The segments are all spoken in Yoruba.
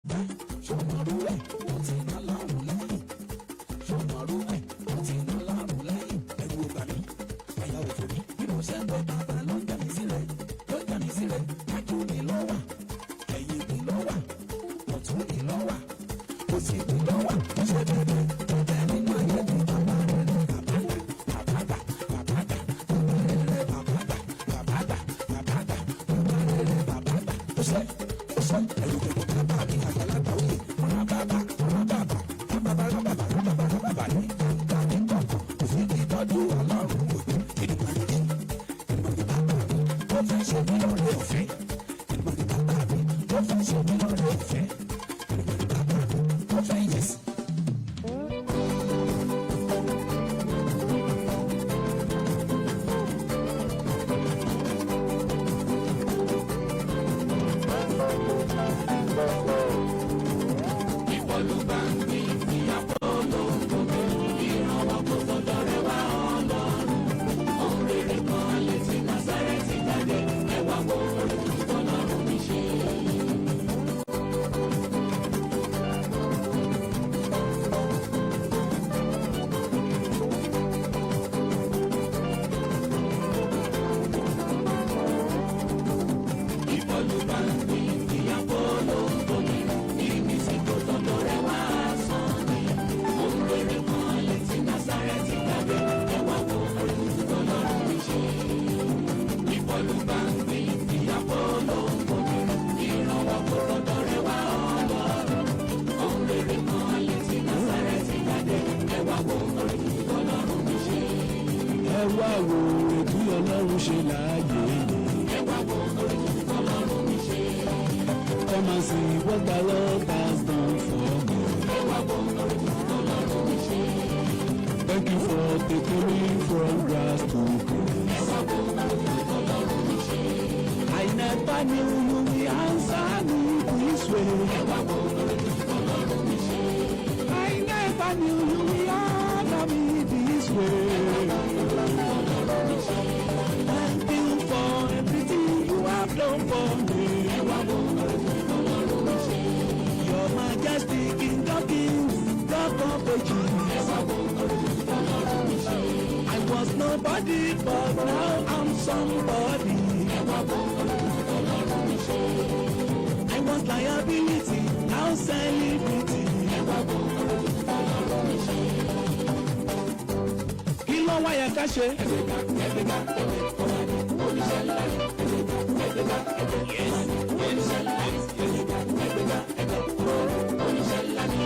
Ṣọmọrú ẹ̀ ó ti ná lọ́rùn lẹ́yìn. Ṣọmọrú ẹ̀ ó ti ná lọ́rùn lẹ́yìn. Ẹ̀rù ò bà mí, àyà ò fò mí. Bí mo ṣe ń bẹ bàbá ló ń jà mí sílẹ̀, ló ń jà mí sílẹ̀. Ájú mi ló wà, ẹ̀yìn mi ló wà, ọ̀tún mi ló wà, òsì mi ló wà. Ó ṣe bẹ́ẹ̀ bẹ́ẹ̀ nínú ayé mi. Bàbá rẹ̀ bàbá gbà, bàbá gbà, bàbá gbà, bàbá rẹ̀ bàbá gbà, bàbá gbà, bàbá gbà, bàbá rẹ̀ bàbá gbà. Ó ṣe, ó ṣe, ẹ̀rù kẹ̀kẹ́ bàbá mi àgbàlagbà òye. Rábàbà, rábàbà, rábàbà, rábàbà, rábàbà, rábàbà ní gbàgbà ní kọ̀ọ̀kan. Kò sí ìtọ́jú Ọlọ́run òde. Èdùmàrè ní, Èdùmàrè bàbá mi, ó fẹ́ ṣe mí lóore ọ̀fẹ́. Èdùmàrè bàbá mi, ó fẹ́ ṣe mí lóore ọ̀fẹ́. Èdùmàrè bàbá mi, ó fẹ́ yes. Ẹ wá wo oore tí Ọlọ́run ṣe láàyè mi. Ẹ wá wo oore tuntun tọ́lọ́run mi ṣe. Come and see what the Lord has done for me. Ẹ wá wo oore tuntun tọ́lọ́run mi ṣe. Thank you for taking me from grass to grace. Ẹ wá wo oore tuntun tọ́lọ́run mi ṣe. I never knew you will answer me this way. Ẹ wá wo oore tuntun tọ́lọ́run mi ṣe. I never knew you will honor me this way. Thank you for everything you have done for me. Ẹ wá wo oore tuntun tọ́lọ́run mi ṣe. Your Majesty, King of Kings, God of ages. Ẹ wá wo oore tuntun tọ́lọ́run mi ṣe. I was nobody, but now I'm somebody. Ẹ wá wo oore tuntun tọ́lọ́run mi ṣe. I was liability, now celebrity. Ẹ wá wo oore tuntun tọ́lọ́run mi ṣe. Kí ló wá yẹ ká ṣe? Ẹgbẹ́ga, ẹgbẹ́ga, ẹgbẹ́ ọba ní oníṣẹ́ ńlá ní. Ẹgbẹ́ga, ẹgbẹ́ga, ẹgbẹ́ ọba ní oníṣẹ́ ńlá ní. Ẹgbẹ́ga, ẹgbẹ́ga, ẹgbẹ́ ọba ní oníṣẹ́ ńlá ní.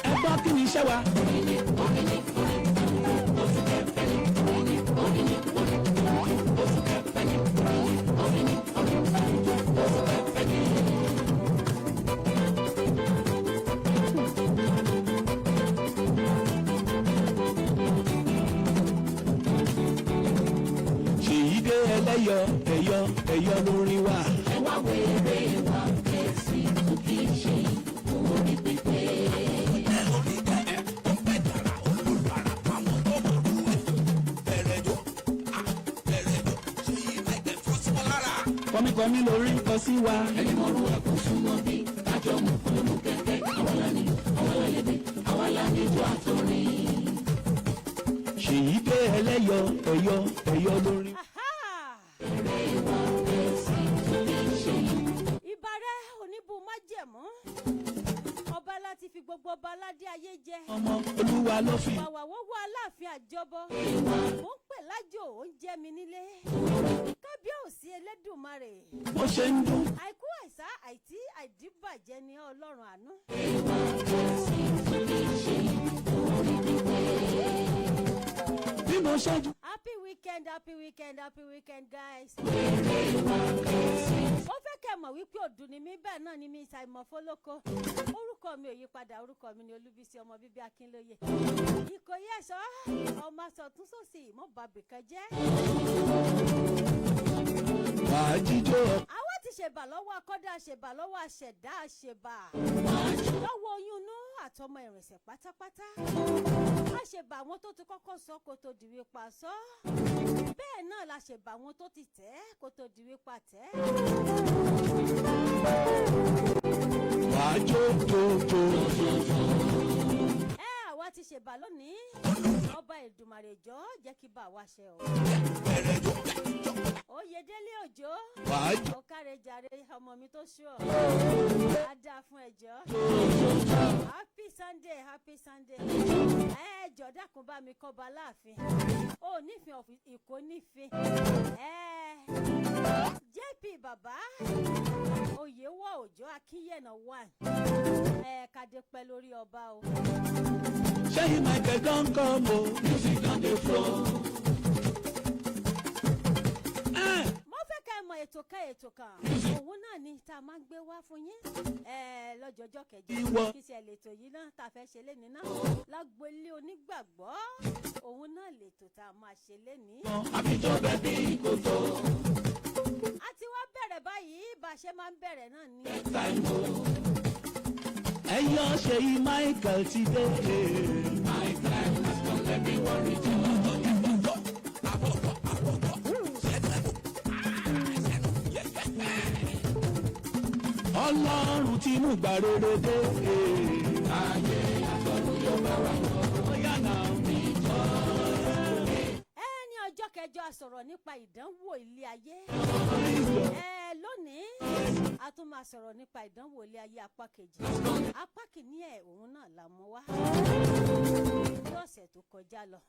Ẹ gbọ́, kí ni iṣẹ́ wa? Ṣèyí dé ẹlẹ́yọ ẹ̀yọ ẹ̀yọ lórí wa. Ẹ wá wéré wa kẹ́sì tó kì í ṣe orí pípé. Kọ́míkọ́mí lórí ń kọ sí wa. Ẹni mọ̀rú ẹ̀kún súnmọ́ bí kájọ mú olómù kẹ̀kẹ́. Àwa la nílò, àwa la lédè, àwa la níjó àtòrin. Ṣèyí dé ẹlẹ́yọ ẹ̀yọ ẹ̀yọ lórí. Aha! Wéré wa kẹ́sì tó kì í ṣe. Ìbàrẹ̀ oníbu májẹ̀mú. Ọba láti fi gbogbo ọba aládé ayé jẹ. Ọmọ Olúwa ló fi. Wàwàwọ́wọ́ Aláàfin àjọbọ. Mò ń pè lájò, ó ń jẹ́ mi nílé. Kábíyèsí Elédùmarè. Bó ṣe ń dún. Àìkú, àìsá, àìtí, àìdíbàjẹ́ ni Ọlọ́run àánú. Kẹ́sì tó kì í ṣe orí pípé. Bí mo ṣe jù. Happy weekend, happy weekend, happy weekend, guys. Wéré wa kẹ́sì. Ó fẹ́ kẹ́ mọ̀ wípé òdù ni mí, bẹ́ẹ̀ náà ni mi ṣàìmọ̀ fólókó. Orúkọ mi ò yí padà, orúkọ mi ni Olúbísí ọmọ bíbí Akínlóye. Ìkòyí ẹ̀ṣọ́, ọmọ asọ̀tún sòsì, mọ́ bàbí kan jẹ́. Wàá jíjó. Àwa ti ṣèbà lọ́wọ́ akọ́dá, ṣèbà lọ́wọ́ aṣẹ̀dá, ṣèbà lọ́wọ́ oyún inú àtọmọ ìrìnsẹ̀ pátápátá. A ṣèbà àwọn tó ti kọ́kọ́ sọ kó tó di wípa sọ. Bẹ́ẹ̀ náà la ṣèbà àwọn tó ti tẹ̀ ẹ́ kó tó di wípa tẹ̀ ẹ́. Wàá jó jó jó. Ẹ àwa ti ṣèbà lónìí, ọba Èdùmàrè, jọ̀ọ́ jẹ́ kí bá wa ṣe o. Oyèdélé Òjò. Wàá jó. Ó káre jàre, ọmọ mi tó ṣú ọ á dáa fún ẹjọ́. Happy Sunday, happy Sunday. Ẹ jọ̀ọ́, dákun, bá mi kọ́ba láàfin ó nífẹ̀ẹ́ ìkó nífẹ̀ẹ́ ẹ JP bàbá Oyèwọ̀ Òjò Akínyẹ̀nà one ẹ kàdé pẹ́ lórí ọba o. Ṣẹ́yìn Michael don come o, music don dey flow. Mo fẹ́ kẹ́ ẹ mọ ètò kan, ètò kan òun náà ni tá a máa ń gbé wá fún yín ẹ lọ́jọ́jọ́ kẹjọ. Ìwọ. Kí ṣe lètò yìí náà tá a fẹ́ ṣe lénìí náà lágboolé onígbàgbọ́, òun náà lètò tá a máa ṣe lénìí. Àfijọ́ bẹ́ẹ̀ bí kò tó. A ti wá bẹ̀rẹ̀ báyìí, bá a ṣe máa ń bẹ̀rẹ̀ náà ni. Time o. Ẹyọ Ṣèyí Michael ti dé. My time has come, everyone rejoice. Ọlọ́run ti mú gbà rere dé. Ayé àtọ̀run yóò bá wa lọ. Ó yá náà. Ẹ ní ọjọ́ kẹjọ, a sọ̀rọ̀ nípa ìdánwò ilé ayé. Ẹ lónìí, a tún máa sọ̀rọ̀ nípa ìdánwò ilé ayé apá kejì. Apá kìíní ẹ̀, òun náà la mú wá ní ọ̀sẹ̀ tó kọjá lọ.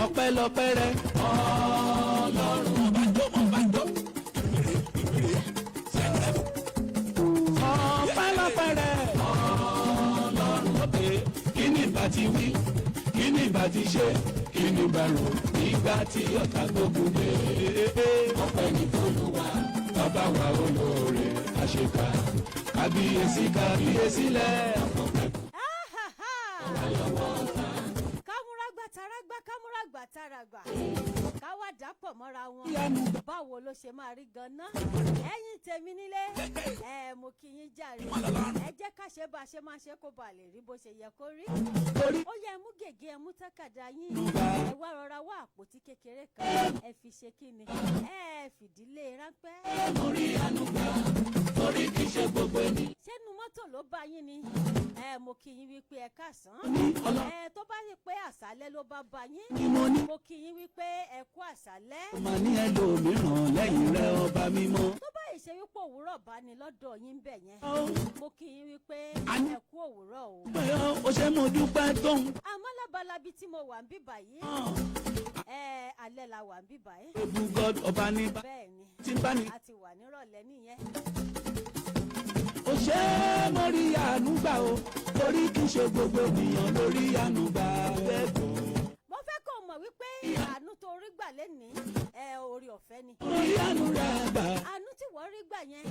Ọpẹ́lọpẹ́ rẹ. Ọlọ́run Ọba jó, ọba jó. Ìrè sẹ́ńtẹ̀bù. Ọpẹ́lọpẹ́ rẹ. Ọlọ́run òkè. Kí ni ìbá ti wí? Kí ni ìbá ti ṣe? Kí ni ìbá rò nígbà tí ọ̀tá gbógun dé? Ọpẹ́ ní f'Olúwa, bàbá wa olóore àṣekà. Kábíyèsí, kábíyèsí lẹ̀. Ahaha! Kámúrágbá tarágbá, kámúrágbá tarágbá, káwá dàpọ̀ mọ́ra wọn, báwo ló ṣe máa rí ganan? Ẹ̀yin tèmi nílé ẹ, mo kí yín jàre. Ẹ jẹ́ ká ṣe bá a ṣe máa ṣe kó ba lè rí bó ṣe yẹ kó rí. Torí Ó yẹ, ẹ mú gègé, ẹ mú tákàdá yín, ẹ wá rọra wá àpótí kékeré kan, ẹ fi ṣe kí ni, ẹ fìdílé ráńpẹ́. Mo rí àánú gbà, torí kì í ṣe gbogbo ènìyàn. Ṣẹ́nu mọ́tò ló bá yín ni? Ẹ mo kí yín wípé ẹ káàsán. Ní Ọlọ́run Ẹ tó bá rí pé àṣálẹ́ ló bá bá yín, ni mo ní. mo kí yín wípé ẹ kú àṣálẹ́. Mà ní ẹlòmíràn lẹ́yìn rẹ, ọba mímọ́. Tó bá yìí ṣe wípé òwúrọ̀ bá ní lọ́dọ̀ yín bẹ̀ yẹn, mo kí yín wípé Àní- ẹ kú òwúrọ̀ o. Pé ó ṣe, mo dúpẹ́ tó ń. Àmọ́ lábalábí tí mo wà ń bí báyìí, ẹ alẹ́ la wà ń bí báyìí. Ebu God ọba ní bá Bẹ́ẹ̀ ni. tí ń bá ní. A ti wà nírọ̀lẹ́ nìyẹn. Ó ṣe, mo rí àánú gbà o, torí kì í ṣe gbogbo ènìyàn lórí àánú gbà bẹ́ẹ̀ gbọ́. Mo fẹ́ kó o mọ̀ wípé àánú tó rí gbà lénìí, ẹ orí ọ̀fẹ́ ni. Mo rí àánú rẹ gbà. Àánú tí wọ́n rí gbà yẹn,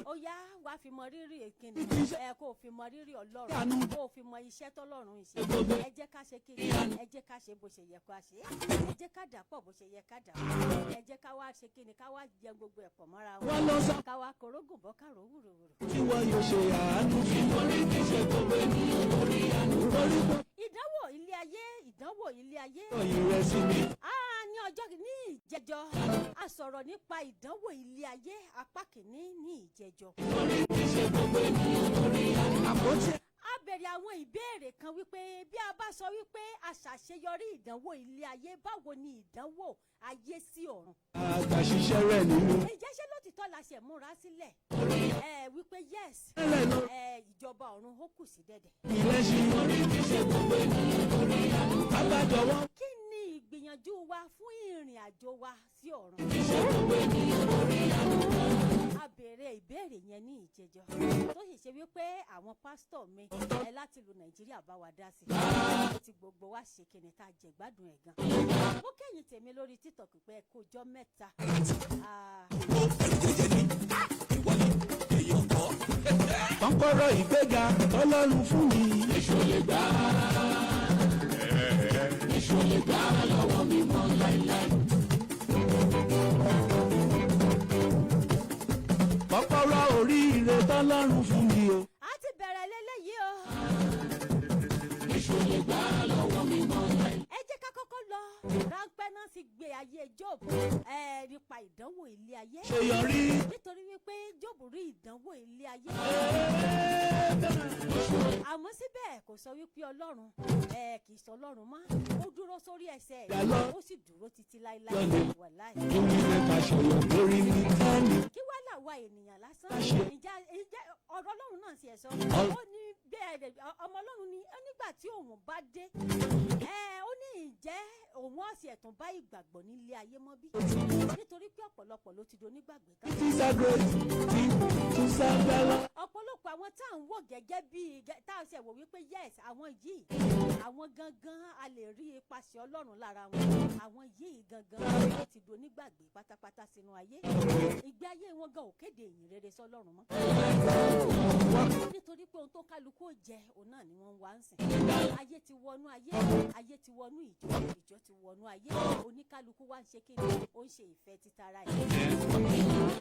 ó yá, wàá fi mọ rírì èkìní ẹ, kó o fi mọ rírì Ọlọ́run, kó o fi mọ iṣẹ́ tọ́lọ́run ń ṣe. Ẹ jẹ́ ká ṣe kí ni, ẹ jẹ́ ká ṣe bó ṣe yẹ ká ṣe, ẹ jẹ́ ká dà pọ̀ bó ṣe yẹ ká dà pọ̀, ẹ jẹ́ ká wá ṣe kí ni, ká wá jẹ gbogbo ẹ̀ pọ̀ mọ́ra wọn. Wọ́n lọ sọ Ká wá korógùn bọ́ kárò wúrúwúrú. tí wọ́n yóò ṣe àánú. Torí kì í ṣe gbogbo ènìyàn lórí àánú. Torí kò Ìdánwò ilé ayé, ìdánwò ilé ayé. yìí rẹ sí mi. Ah, ní ọjọ́ ní ìjẹjọ, a sọ̀rọ̀ nípa ìdánwò ilé ayé apá kìíní ní ìjẹjọ. Torí kì í ṣe gbogbo ènìyàn lórí àánú. Àpótí A bẹ̀rẹ̀ àwọn ìbéèrè kan wípé bí a bá sọ wípé a ṣàṣeyọrí ìdánwò ilé ayé, báwo ni ìdánwò ayé sí ọ̀run? Àgbà ṣiṣẹ́ rẹ̀ nínú. Ǹjẹ́ ṣé lótìtọ́ la ṣe múra sílẹ̀ ẹ wípé yes, Rẹ̀ lọ ẹ ìjọba ọ̀run ó kù sí dẹ̀dẹ̀? Ilé ṣe. Torí kì í ṣe gbogbo ènìyàn lórí àánú. Bàbá jọ̀wọ́. Kí ni ìgbìyànjú wa fún ìrìn àjò wa sí ọ̀run? Kì í ṣe gbogbo ènìyàn lórí àánú. A béèrè ìbéèrè yẹn ní ìjẹjọ, tó sì ṣe wípé àwọn pásítọ̀ mi ẹ láti ìlú Nàìjíríà bá wa dá sí i, tí gbogbo wa ṣe kíni, tá a jẹ gbádùn ẹ̀ gan. Mo kẹ́yìn tèmi lórí TikTok pé ẹ kó ọjọ́ mẹ́ta. Ah, Ó ẹrù jẹjẹ ní ìwọlé. Èèyàn kọ́. Kọ́kọ́rọ́ ìgbéga tọ́lọ́run fún mi. Èṣù lè gbà á. Èṣù lè gbà á lọ́wọ́ mi mọ́ láíláí. Kọ́kọ́rọ́ oríire tọ́lọ́run fún mi o. A ti bẹ̀rẹ̀ lélẹ́yìí o. Èṣù lè gbà á lọ́wọ́ mi mọ́ láíláí. Ẹ jẹ́ ká kọ́kọ́ lọ ráńpẹ́ náà sì gbé ayé Job ẹ nípa ìdánwò ilé ayé, Ṣe yọrí. nítorí wípé Job rí ìdánwò ilé ayé, àmọ́ síbẹ̀ kò sọ wípé Ọlọ́run ẹ kì í sọ Ọlọ́run mọ́. Ó dúró sórí ẹsẹ̀ ẹ̀, ó sì dúró títí láéláé, wàláì. Lórí mẹ́ta ṣọyọ̀ lórí mi tẹ́lẹ̀. Kí wá làwa ènìyàn lásán? Ǹjẹ́ ọ̀rọ̀ Ọlọ́run náà ti ẹ̀ sọ? Ó ní bẹ́ẹ̀ rẹ̀, ọmọ Ọlọ́run ni ó nígbà tí òun bá dé ẹ, ó ní ǹjẹ́ òun ọ̀sẹ̀ ẹ̀tún bá ìgbàgbọ́ nílé ayé mọ́ bí? Nítorí pé ọ̀pọ̀lọpọ̀ ló ti donígbàgbé tán. It is a great thing to serve the Lord. Ọ̀pọ̀lọpọ̀ àwọn tá à ń wò gẹ́gẹ́ bíi tá a ṣe wò wípé yes, àwọn yìí, àwọn gangan a lè rí ipasẹ̀ Ọlọ́run lára wọn, àwọn yìí gangan wọ́n ti donígbàgbé pátápátá sínú ayé. Ìgbé ayé wọn gan ò kéde ìyìn rere sọ́lọ́run mọ́, nítorí pé ohun tó kálukú ò jẹ, òun náà ni wọ́n ń wá ń sìn. Ayé ti wọnú ayé, ayé ti wọnú ìjọ, ìjọ ti wọnú ayé. Oníkálukú wá ń ṣe kí ni? Ó ń ṣe ìfẹ́ títara ẹ̀.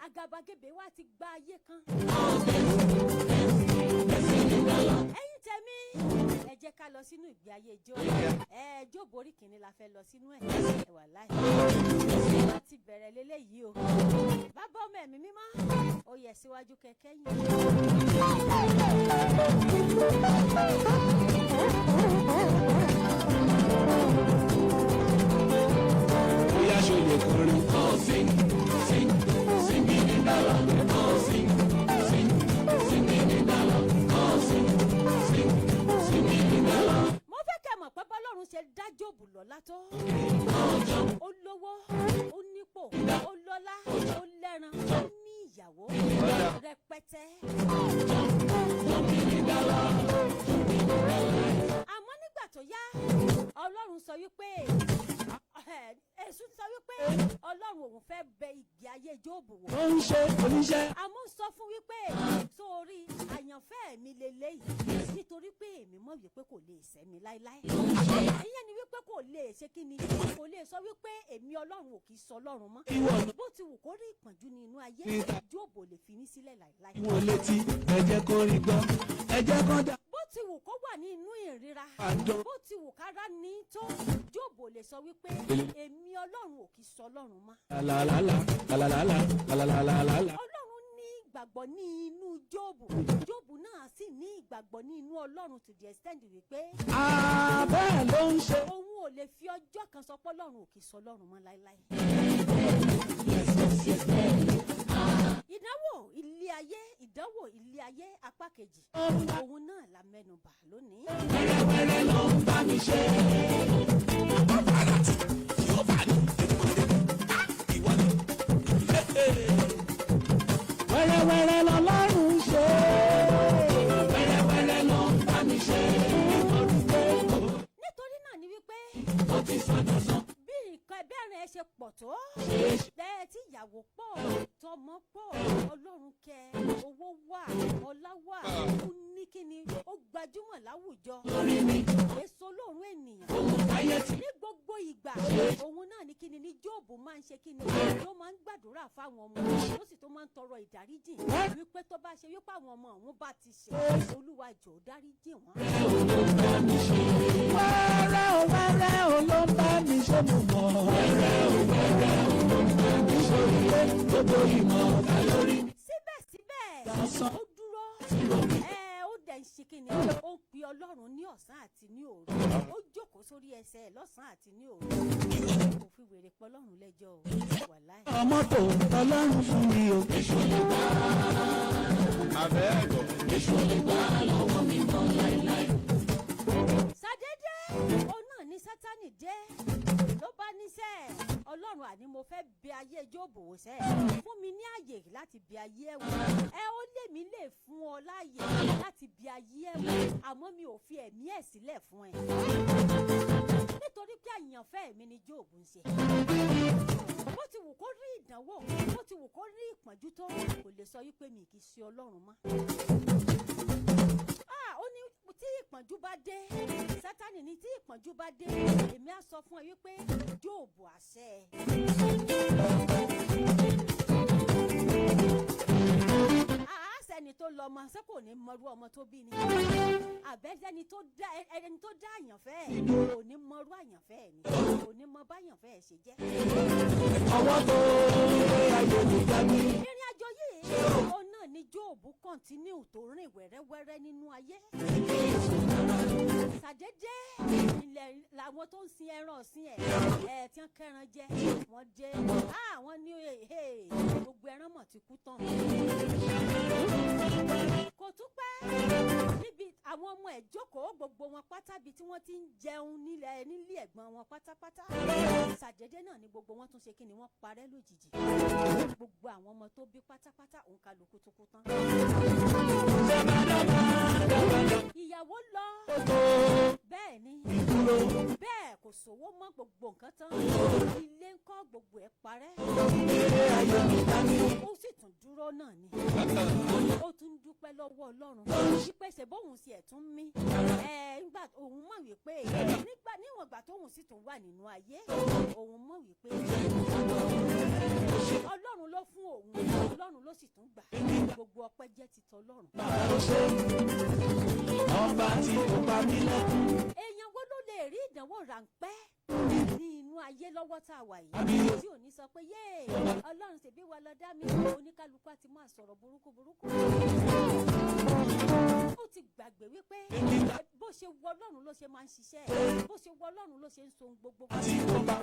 Àgàbàgebè wa ti gba ayé kan. Ẹ̀yin tẹ̀mí, ẹ jẹ́ ká lọ sínú ìgbé ayé Jóòbù. Ẹ Jóòbù orí kìíní la fẹ́ lọ sínú ẹ̀. Ẹ wà láì láti bẹ̀rẹ̀ léléyìí o. Bàbá, ọmọ, ẹ̀mí mímọ́, ó yẹ síwájú kẹ̀kẹ́ yìí. Bóyá ṣo lè kọrin. Oh, sing, sing, singing in the Lord. Oh, sing, sing, singing in the Lord. Oh, sing, sing, singing in the Lord. Mo fẹ́ kẹ́ mọ̀ pé bọ́lọ́run ṣe dá Jóòbù lọ́lá tó, ó lówó, ó nípò, ó lọ́lá, ó lẹ́ran, ó ní ìyàwó rẹpẹtẹ. Àmọ́ nígbà tó yá, Ọlọ́run sọ wípé, Èṣù sọ wípé Ọlọ́run òun fẹ́ bẹ ìgbé ayé Jóòbù wò. Ó ń ṣe oníṣẹ́. Àmọ́ ń sọ fún wípé, sórí àyànfẹ́ mi lélẹ́yìí, nítorí pé èmi mọ̀ wípé kò lè ṣẹ́ mi láéláé. Ìyẹn ni wípé kò lè ṣe kí ni, kò lè sọ wípé èmi Ọlọ́run ò kì í sọ Ọlọ́run mọ́. Ìwọ Bó ti wù kó rí ìpọ́njú ní inú ayé, Jóòbù ò lè fi mí sílẹ̀ láéláé. Ìwọ létí, ẹ jẹ́ kó rí gbọ́, ẹ jẹ́ kó dá. Bó ti wù kó wà ní inú ìríra, Àdán. bó ti wù kára ní tó, Jóòbù ò lè sọ wípé èmi Ọlọ́run ò kì í sọ Ọlọ́run mọ́. Làlàlà làlàlà làlàlà. Ọlọ́run ní ìgbàgbọ́ ní inú Jóòbù, Jóòbù náà sì ní ìgbàgbọ́ ní inú Ọlọ́run to the extent wípé Àbẹ́ẹ̀ ló ń ṣe. òun ò lè fi ọjọ́ kan sọ pé Ọlọ́run ò kì í sọ Ọlọ́run mọ́ láéláé. Ìdánwò ilé ayé, ìdánwò ilé ayé apá kejì, òun náà la mẹ́nu bà lónìí. Wẹ́rẹ́wẹ́rẹ́ ló ń bá mi ṣe. Ọ̀fàrà tí yóò bá ní ìwọ ni. Wẹ́rẹ́wẹ́rẹ́ lọ́lọ́run ṣe. Wẹ́rẹ́wẹ́rẹ́ ló ń bá mi ṣe. Nítorí náà ni wípé Ó ti sọdọ̀sán. bí nǹkan ẹbẹ̀rẹ̀ ẹ ṣe pọ̀ tó bẹ́ẹ̀, tí ìyàwó pọ̀, tọmọ pọ̀, Ọlọ́run kẹ, owó wà, ọlá wà, ó ní kíni, ó gbajúmọ̀ láwùjọ, Lórí mi, èso lóòrùn ènìyàn òun táyé ti. ní gbogbo ìgbà, òun náà ní kíni ní Jóòbù máa ń ṣe kíni, ló máa ń gbàdúrà fáwọn ọmọ, ó sì tó máa ń tọrọ ìdáríjì wípé tó bá ṣe wípé àwọn ọmọ òun bá ti ṣe, Olúwa jọ̀ọ́ dáríjì wọ́n. Wẹ́rẹ́ o, wẹ́rẹ́ o ló ń bá mi ṣe, mo mọ̀. Wẹ́rẹ́ o, wẹ́rẹ́ o ló ń bá mi ṣe. Gbogbo ìmọ̀ ọ̀tá lórí mi. Síbẹ̀síbẹ̀ ó dúró ẹ, ó dẹ̀ ń ṣe kíni, ó ń pe Ọlọ́run ní ọ̀sán àti ní òru. Ó jókòó sórí ẹsẹ̀ ẹ̀ lọ́sàn-án àti ní òru. Kò fi wèrè pọ̀ Ọlọ́run lẹ́jọ́ o, wàláì. Ọmọ tó tọ́lọ́run fún mi o. Èṣù lè gbà Abẹ́ẹ̀gọ̀. Èṣù lè gbà lọ́wọ́ mi mọ́ láéláé. Sàdédé òun náà ní Sátánì dé, ló bá níṣẹ́ Ọlọ́run, àní mo fẹ́ bẹ ayé Jóòbù wò sẹ́, fún mi ní àyè láti bẹ ayé ẹ̀ wò. Ẹ ó lè mí lè fún ọ láàyè láti bẹ ayé ẹ̀ wò, àmọ́ mi ò fi ẹ̀mí ẹ̀ sílẹ̀ fún ẹ, nítorí pé àyànfẹ́ mi ni Jóòbù ń ṣe. Bó ti wù kó rí ìdánwò, bó ti wù kó rí ìpọ́njú tó, kò lè sọ wípé mi kì í ṣe Ọlọ́run mọ́. Ah, ó ní tí ìpọ́njú bá dé, Sátánì ní tí ìpọ́njú bá dé, èmi á sọ fún ẹ wípé Jóòbù àṣẹ. Àásẹni tó lọmọ ṣé kò ní mọrú ọmọ tó bí ni? Àbẹ́sẹ́ni tó dá ẹni tó dá àyànfẹ́ ẹ̀ kò ní mọrú àyànfẹ́ ẹ̀ ni, kò ní mọ báyànfẹ́ ẹ̀ ṣe jẹ́. Ọwọ́ tó gbé ayé mi dání. Ìrìn àjò yìí, òun náà ni Jóòbù continue tó rìn wẹ́rẹ́wẹ́rẹ́ nínú ayé. Ṣàdédé ilẹ̀ làwọn tó ń sin ẹran ọ̀sìn ẹ̀ tí wọ́n kẹ́ran jẹ, wọ́n dé, àwọn ní gbogbo ẹran mọ̀ ti kú tán. Kò tún pẹ́ níbi àwọn ọmọ ẹ̀ jókòó, gbogbo wọn pátá bíi tí wọ́n ti ń jẹun nílẹ̀ nílé ẹ̀gbọ́n wọn pátápátá. Ṣàdédé náà ni gbogbo wọn tún ṣe kí ni, wọ́n parẹ́ lójijì. Gbogbo àwọn ọmọ tó bí pátápátá, òun kálukú tó kú tán. Ìyàwó lọ, bẹ́ẹ̀ ni bẹ́ẹ̀ kò sówó mọ́, gbogbo nǹkan tán, ilé ń kọ́, gbogbo ẹ̀ parẹ́. Ó sì tún dúró náà ni, ó tún dúpẹ́ lọ́wọ́ Ọlọ́run wípé ṣe bóun sì ẹ̀ tún mí ẹ̀ ńgbà òun mọ̀ wípé nígbà níwọ̀n ìgbà tóun sì tún wà nínú ayé, òun mọ̀ wípé Ọlọ́run ló fún òun, Ọlọ́run ló sì tún gbà, gbogbo ọpẹ́ jẹ́ ti tọlọ́run. Ọba tí kò pa mí lẹ́kún. Èèyàn wo ló lè rí ìdánwò ráńpẹ́ ní inú ayé lọ́wọ́ tá a wà yìí tí ò ní sọ pé yéè, Ọlọ́run, ṣèbí wa lọ dá mi? Oníkálukú àti máa sọ̀rọ̀ burúkú burúkú. Ó ti gbàgbé wípé bó ṣe wọ Ọlọ́run ló ṣe máa ń ṣiṣẹ́, bó ṣe wọ Ọlọ́run ló ṣe ń so ohun gbogbo.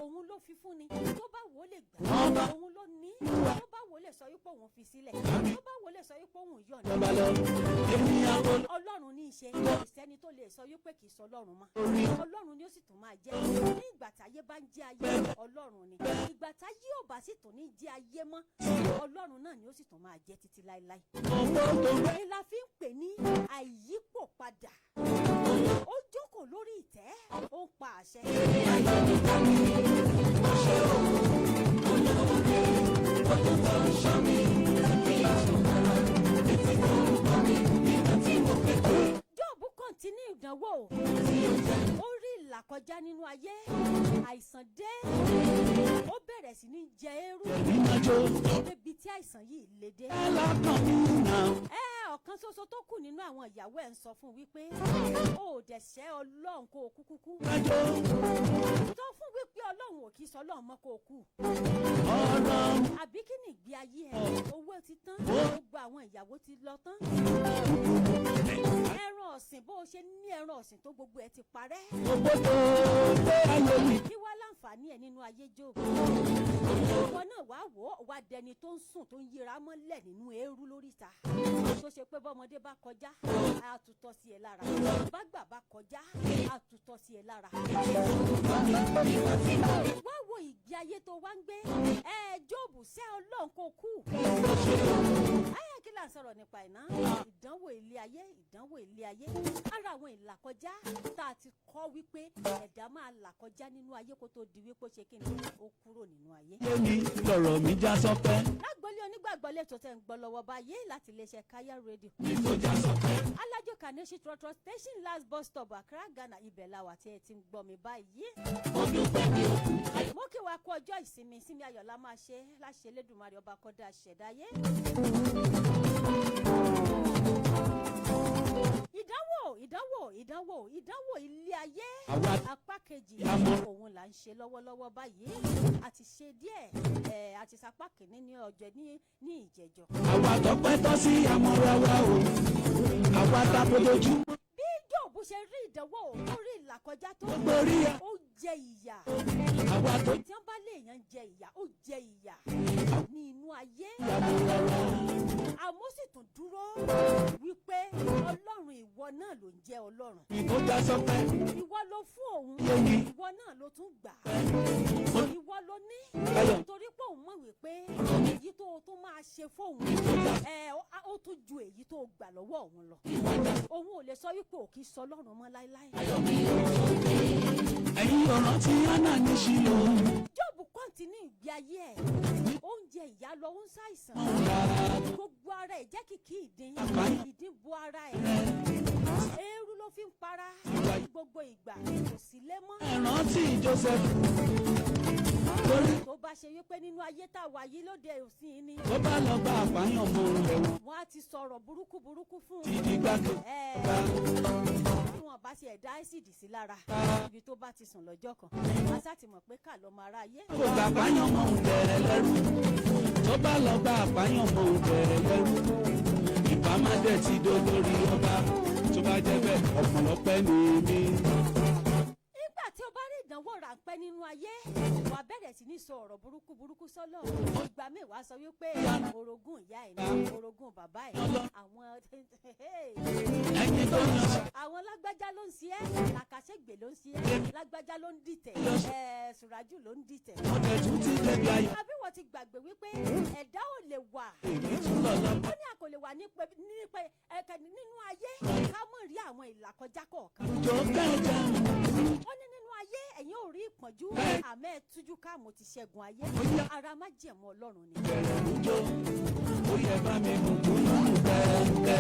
Òun ló fi fún ni, tó bá wò ó lè gbà, òun ló ní, tó bá wò ó lè sọ wípé òun fi sílẹ̀, tó bá wò ó lè sọ wípé òun yọ̀ǹda. Ọlọ́run ní í ṣe, kò sẹ́ni tó lè sọ wípé kì í sọ Ọlọ́run mọ́. Ọlọ́run ni ó sì tún máa jẹ́. Ní ìgbà táyé bá ń jẹ́ ayé, Ọlọ́run ni. Ìgbà táyé ò bá sì tún ní jẹ́ ayé mọ́, Ọlọ́run náà ni ó sì tún máa jẹ́ títí láéláé. Ní la fi ń pè ní àìyípò padà. Ó jókòó lórí ìtẹ́, ó ń pa àṣẹ. Jóòbù continue ìdánwò, ó rí ìlàkọjá nínú ayé, àìsàn dé, ó bẹ̀rẹ̀ sí ní jẹ eérú débi tí àìsàn yìí le dé. Ẹ ọ̀kan ṣoṣo tó kù nínú àwọn ìyàwó ẹ̀ ń sọ fún un wípé ó dẹ̀ ṣẹ́ Ọlọ́run kó o kú kúkú. Tó fún wípé Ọlọ́run ò kì í sọ Ọlọ́run mọ́, kó o kú. Àbí kí ni ìgbé ayé ẹ? Owó ti tán, gbogbo àwọn ìyàwó ti lọ tán, ẹran ọ̀sìn, bó o ṣe ní ẹran ọ̀sìn tó, gbogbo ẹ ti parẹ́. Kí wá láǹfààní ẹ nínú ayé, Jóòbù? Ìwọ náà wàá wò ó, wàá dẹni tó ń sùn, tó ń yíra mọ́lẹ̀ nínú eérú lóríta, tó ṣe pé bọ́mọdé bá kọjá, á tutọ́ sí ẹ lára, bágbà bá kọjá, á tutọ́ sí ẹ lára. Wá wo ìgbé ayé tó wá ń gbé ẹ, Jóòbù, sẹ́ Ọlọ́run kò kú. Ẹ kí là ń sọ̀rọ̀ nípa ìná? Ìdánwò ilé ayé, ìdánwò ilé ayé, ara àwọn ìlàkọjá tá a ti kọ́ wípé ẹ̀dá máa là kọjá nínú ayé kó tó di wípé ó ṣe kí ni, ó kúrò nínú ayé. Yémi lọ̀rọ̀ mi já sọpẹ́. Lágbólé onígbàgbọ́ lẹ́tọ̀ tẹ́ ń gbọ́ lọ́wọ́ báyé láti iléeṣẹ́ Káyá Rédíò. Mi tó já sọpẹ́. Alájò Kaneshie Trotro Station, last bus stop, Accra, Ghana, ibẹ̀ la wà tí ẹ ti ń gbọ́ mi báyìí. Mo dúpẹ́ mi ò kú. Mo kí wa kú ọjọ́ ìsinmi. Ìsinmi ayọ̀ la máa ṣe láṣẹ Elédùmarè ọba kọ́dá ṣẹ̀dáyé. Ìdánwò, ìdánwò, ìdánwò, ìdánwò ilé ayé Àwa apá kejì Àmọ́. òun là ń ṣe lọ́wọ́lọ́wọ́ báyìí. A ti ṣe díẹ̀ ẹ̀, a ti sapá kìíní ní ọjọ́ ní ìjẹjọ́. Àwa tọpẹ́ tọ́ sí àmọ́ra wa o. Àwa ta fojojú. Bí Jóòbù ṣe rí ìdánwò tó rí ìlàkọjá tó, Gbogbo rí ó jẹ ìyà. Àwa tó Tí wọ́n bá léèyàn jẹ ìyà, ó jẹ ìyà ní inú ayé, àmọ́ra wa. Àmọ́ sì tún dúró wípé Ọlọ́run, ìwọ náà ló ń jẹ́ Ọlọ́run. Mi tó já sọpẹ́. Ìwọ ló fún òun, Yémi. ìwọ náà ló tún gbà á, ìwọ ló ní, torí pé òun mọ̀ wípé èyí tó o tún máa ṣe fóun ẹ, ó tún ju èyí tó o gbà lọ́wọ́ òun lọ. Òun ò lè sọ wípé ò kì í sọ Ọlọ́run mọ́ láéláé. Ẹ̀yin ọ̀ràn tí Anna ní Ṣílò. Jóòbù continue. kọ́ntínú ìgbé ayé ẹ̀. Oúnjẹ ìyá lọ, ó ń ṣàìsàn. Gbogbo ara ẹ̀ jẹ́ kìkì ìdín. Ìdín bo ara ẹ̀. Eérú ló fi ń para ní gbogbo ìgbà. Kò sí lé mọ́. Ẹ̀rántí Joseph torí Tó bá ṣe wípé nínú ayé tá a wà yìí lóde òsín ni, tó bá lọ gba àpáyàn mọ́ rẹ̀ wọ́n wọ́n á ti sọ̀rọ̀ burúkú burúkú fún ti un. di gbáke. Bí wọn bá ṣe ẹ̀dá ẹ́sìdì sí lára ibi tó bá ti sùn lọ́jọ́ kan, a sá ti mọ̀ pé ká lọ́mọ ara ayé. Kò gbà àpáyàn mọ́ rẹ̀ lẹ́rú. Tó bá lọ gba àpáyàn mọ́ rẹ̀ lẹ́rú, ìbámadẹ̀ ti dolórí ọba. Tó bá jẹ́ bẹ́ẹ̀, ọ̀pọ̀lọpẹ́ ni mí. Nígbà tí o bá rí ìdánwò ráńpẹ́ nínú ayé, wàá bẹ̀rẹ̀ sí ní sọ ọ̀rọ̀ burúkú burúkú sọ́lọ̀. Ìgbà míì, wàá sọ wípé orogún ìyá ẹ̀ ní, orogún bàbá ẹ̀, àwọn Ẹni tó yan àwọn lágbájá ló ń ṣe ẹ́, làkàṣègbè ló ń ṣe ẹ́, lágbájá ló ń dìtẹ̀ ẹ̀, sùràjù ló ń dìtẹ̀. Mo dẹ̀ tún ti débi ayọ̀. Àbí wọ́n ti gbàgbé wípé ẹ̀dá ò lè wà, Èmi tún lọ lọ. ó ní a kò lè wà nípe ẹ̀kẹ́ nínú ayé ká mọ̀ rí àwọn ìlàkọjá kọ̀ọ̀kan. Jọ kẹjẹ. Ó ní nínú ayé ẹ̀yin ò rí ìpọ́njú, àmọ́ ẹ tújú ká, mo ti ṣẹ́gun ayé. Ara májẹ̀mú Ọlọ́run ni. Bẹ̀rẹ̀ lójó, ó yẹ bá mi gùn gùn kẹ̀kẹ́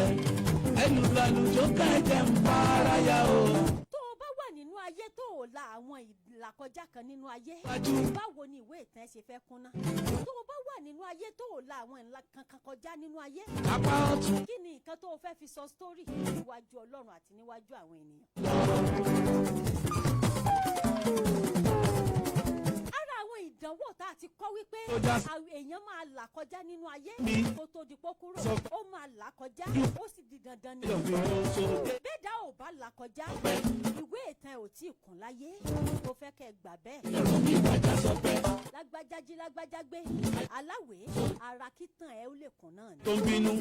ẹnu lálùjọ kẹjẹ ń para ya o. Tó o bá wà nínú ayé tó o la àwọn ìlàkọjá kan nínú ayé, Wájú. báwo ni ìwé ìtàn ẹ ṣe fẹ́ kúnná? Tó o bá wà nínú ayé tó o la àwọn ìlà kankan kọjá nínú ayé, Apá ọ̀tún. kí ni nǹkan tó o fẹ́ fi sọ story níwájú Ọlọ́run àti níwájú àwọn ènìyàn? Ara àwọn ìdánwò tá a ti kọ́ wípé Tó já sí. àwọn èèyàn máa là kọjá nínú ayé Mi. kó tó di pó kúrò, Sọ ó máa là kọjá, ó sì di dandan ni. Yọ̀ mí ó sóde. Bẹ́ẹ̀dá ò bá là kọjá, ìwé ìtàn ẹ̀ ò tí ì kún láyé. Mo fẹ́ kẹ́ ẹ gbà bẹ́ẹ̀. Ẹ̀rọ mi wájà sọ pé Lágbájá jí, lágbájá gbé, aláwèé ara kíntàn ẹ̀ ó lè kún náà ni. Tó ń bínú,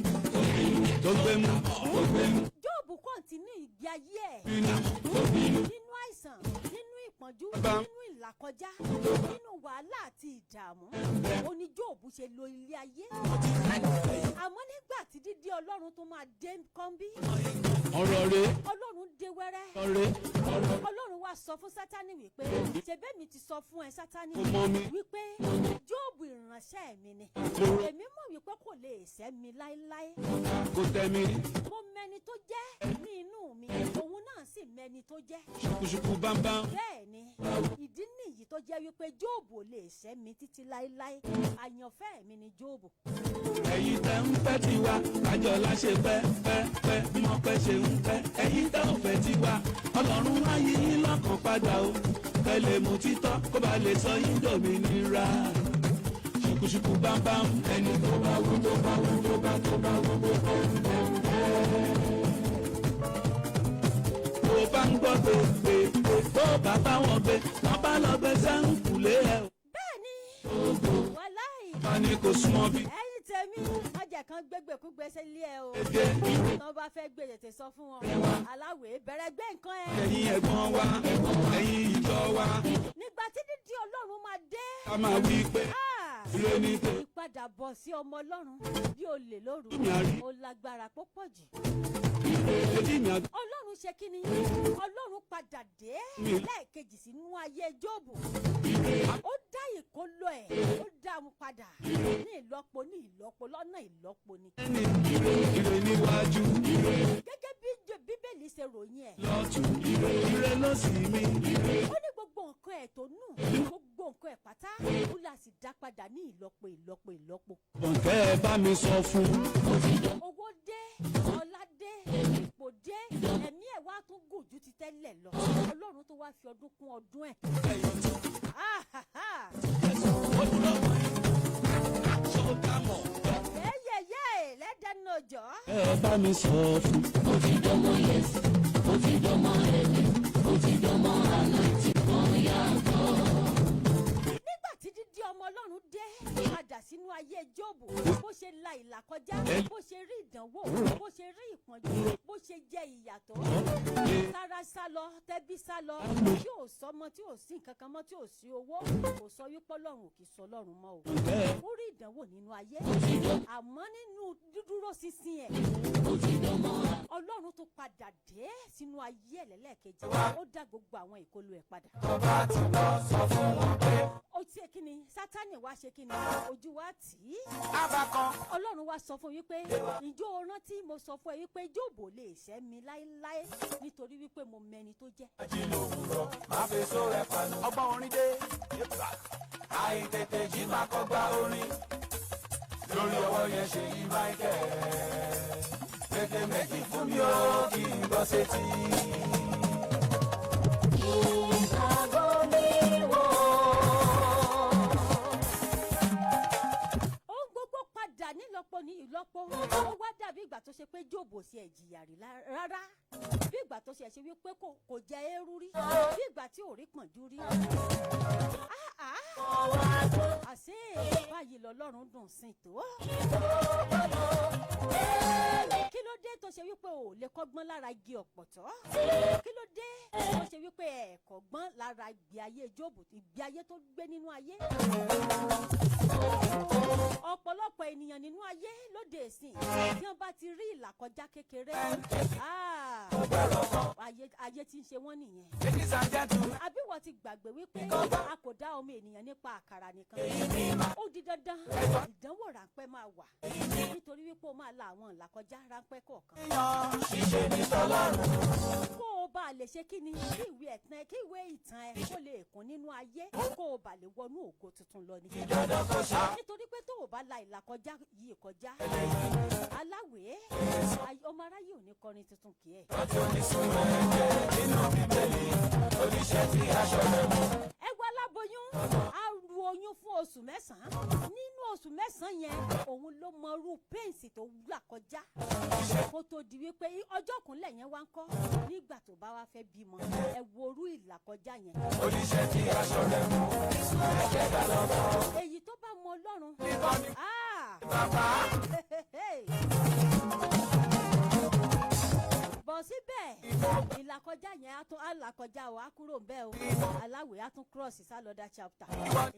tó gbé mú, tó gbé mú. Jóòbù continue ìgbé ayé ẹ̀ Bínú, tó bínú. nínú àìsàn, nínú ìpọ́njú, Bá. nínú ìlàkọjá, nínú wàhálà àti ìdààmú. Ó ní Jóòbù ṣe lo ilé ayé. Àmọ́ nígbà tí dídí Ọlọ́run tó máa dé kọ́ńbí, Ọ̀rọ̀ rẹ̀, Ọlọ́run dé wẹ́rẹ́. Ọ̀rọ̀ rẹ̀, Ọlọ́run wá sọ fún Sátánì wípé, ṣebí mi ti sọ fún ẹ, Sátánì, Kò mọ̀ mi. wípé Jóòbù ìránṣẹ́ mi ni. Kò rò. Èmi mọ̀ wípé kò lè ṣẹ́ mi láéláé. Kò tẹ̀ mí. Mo mẹni tó jẹ́ ní inú mi, òun náà sì mẹni tó jẹ́. Ṣùkùṣùkù bámbám. Bẹ́ẹ̀ ni, ìdí nìyí tó jẹ́ wípé Jóòbù ò lè ṣẹ́ mi títí láéláé. Àyànfẹ́ mi ni Jóòbù. Ẹ̀yin tẹ́ ń fẹ́ tiwa, kájọ láṣẹ pẹ́ pẹ́ pẹ́ bí wọ́n pẹ́ ṣe ń fẹ́. Ẹ̀yin tẹ́ ò fẹ́ tiwa, Ọlọ́run á yí yín lọ́kàn padà o. Kẹ́ lè mú títọ́ kó ba lè sọ yín dòmìnira. Ṣùkùṣùkù bámbám. Ẹni tó bá wú, tó bá wú, tó bá, tó bá wú, tó bá ń bẹ́. Tó bá ń gbọ́ pé pé pé tó bá bá wọn gbé, wọ́n bá lọ gbé sẹ́ńkùlé ẹ̀ o. Bẹ́ẹ̀ ni, wàláì. Wọ́n ní kò súnmọ́ bí. Ẹ̀yin tèmi, má jẹ́ kán gbégbèkúgbé sílé ẹ o. Èdè Tán bá fẹ́ gbé, tètè sọ fún wọn. Aláwèé bẹ̀rẹ̀ gbé nǹkan ẹ. Ẹ̀yin ẹ̀gbọ́n wa, ẹ̀yin ìjọ wa, Nígbà tí dídí Ọlọ́run máa dé, ká máa wí pé ah, ire ní tè. Ìpadàbọ̀ sí ọmọ Ọlọ́run bí olè lóru, Mi àrí. ó lágbára púpọ̀ jù. Etí mi àgbọ̀. Ọlọ́run ṣe kí ni? Ọlọ́run padà dé Mi. lẹ́ẹ̀kejì sínú ayé Jóòbù. Ó dá ìkólọ ẹ̀, ó dá wọn padà ní ìlọ́po, ní ìlọ́po, lọ́nà ìlọ́po ni. Ẹni ire, ire níwájú, ire Gẹ́gẹ́ bí Bíbélì ṣe ròyìn ẹ̀, lọ́tún, ire, ire lósì mi, ire. ó ní gbogbo nǹkan ẹ̀ tó nù, gbogbo nǹkan ẹ̀ pátá, ó là sì dá padà ní ìlọ́po, ìlọ́po, ìlọ́po. Bọ̀ǹkẹ́ ẹ bá mi sọ fún. Owó dé, ọlá dé, ipò dé, ẹ̀mí ẹ̀ wá tún gùn ju ti tẹ́lẹ̀ lọ. Ọlọ́run tó wá fi ọdún kún ọdún ẹ̀. Ah, ha, ha. Yẹ́yẹ́yẹ́ lẹ́dẹ̀ẹ́nà ọjọ́. Ẹ bá mi sọ fún. Ó ti dánmọ́ yes, ó ti dánmọ́ ẹ̀mí, ó ti dánmọ́ àná tí wọ́n yàtọ̀. Nígbà tí dídí ọmọ Ọlọ́run dé padà sínú ayé Jóòbù, bó ṣe la ìlà kọjá, bó ṣe rí ìdánwò, bó ṣe rí ìpọ́njú, bó ṣe jẹ ìyàtọ̀, tára sá lọ, tẹ́bí sá lọ, tí ò sọmọ, tí ò sí nǹkan kan mọ́, tí ò sí owó, kò sọ wípé Ọlọ́run ò kì í sọ Ọlọ́run mọ́ o. Ó rí ìdánwò nínú ayé, àmọ́ nínú dídúró ṣinṣin ẹ̀, Ọlọ́run tó padà dé sínú ayé ẹ̀ lẹ́lẹ́kejì, ó dá gbogbo àwọn ìkọlù ẹ̀ padà. Tó bá ti gbọ́, sọ fún wọn pé Ó tí kíni Sátánì wá ṣe kíni, ojú wa tì í. Abakan. Ọlọ́run wá sọ fún wípé, "Ǹjọ́ o rántí mo sọ fún ẹ wípé Jóòbù ò lè ṣẹ́ mi láéláé, nítorí wípé mo mẹni tó jẹ́?" Jí lòwúrọ̀, máa fi só rẹ̀ panu. Ọgbọ́n orin dé. Àìtètè jí máa kọ́gbá orin. Lórí ọwọ́ yẹn ṣe yí Michael. Tètè méjì fún mi ó kí n gbọ́ sétí. Ìgbàgbọ́ mi wò. Ohun gbogbo padà nílọ́po ní ìlọ́po. Ó wá dàbí ìgbà tó ṣe pé Jóòbù ò ṣe ẹ̀jìyà rí rárá, bí ìgbà tó ṣe ṣe wípé kò jẹ eérú rí, bí ìgbà tí ò rí pọ̀njú rí. Ah, ah. Àṣé báyìí lọ́lọ́run dùn sí tó. Kí ló dé tó ṣe wípé o ò lè kọ́gbọ́n lára igi ọ̀pọ̀tọ́? Kí ló dé tó ṣe wípé ẹ̀ kọ́gbọ́n lára ìgbé ayé Jóòbù, ìgbé ayé tó gbé nínú ayé? Ọ̀pọ̀lọpọ̀ ènìyàn nínú ayé lóde ìsìn, tí wọ́n bá ti rí ìlàkọjá kékeré, ah, ayé tí ń ṣe wọ́n nìyẹn. Ladies and gentlemen. Àbí wọ́n ti gbàgbé wípé a kò dá ọmọ ènìyàn nípa àkàrà nìkan? Ó di dandan, ìdánwò ráńpẹ́ máa wà, nítorí wípé ó máa la àwọn ìlàkọjá ráńpẹ́ kọ̀ọ̀kan Ṣíṣe ní tọ́lọ́run. kó o bá lè ṣe kí ni, kí ìwé ẹ̀tàn ẹ, kí ìwé ìtàn ẹ kó lè kún nínú ayé, kó o bá lè wọnú ògo tuntun lọ ni. Dandan kò ṣá. Nítorí pé tó o bá la ìlàkọjá yìí kọjá, aláwèé, ọmọ aráyé ò ní kọrin tuntun kì í ẹ̀. Rántí onísun ẹ̀jẹ̀ nínú Bíbélì. Oníṣẹ́ tí aṣọ rẹ̀ mú. Ẹ wo aláboyún, á ru oyún fún oṣù 9. Nínú oṣù 9 yẹn, òun ló mọ irú pains tó là kọjá kó tó di wípé ọjọ́ kúnlẹ̀ yẹn wá ń kọ́. Nígbà tó bá wá fẹ́ bímọ, ẹ wo irú ìlàkọjá yẹn. Oníṣẹ́ tí aṣọ rẹ̀ mú. Ẹ̀jẹ̀ dá lọ́mọ. Èyí tó bá mọ Ọlọ́run. Bíbọ́ ni Ah! bàbá. Bọ̀ síbẹ̀, ìlàkọjá yẹn á tún á làkọjá o, á kúrò ń bẹ́ẹ̀ o, aláwẹ̀, á tún cross sí another chapter.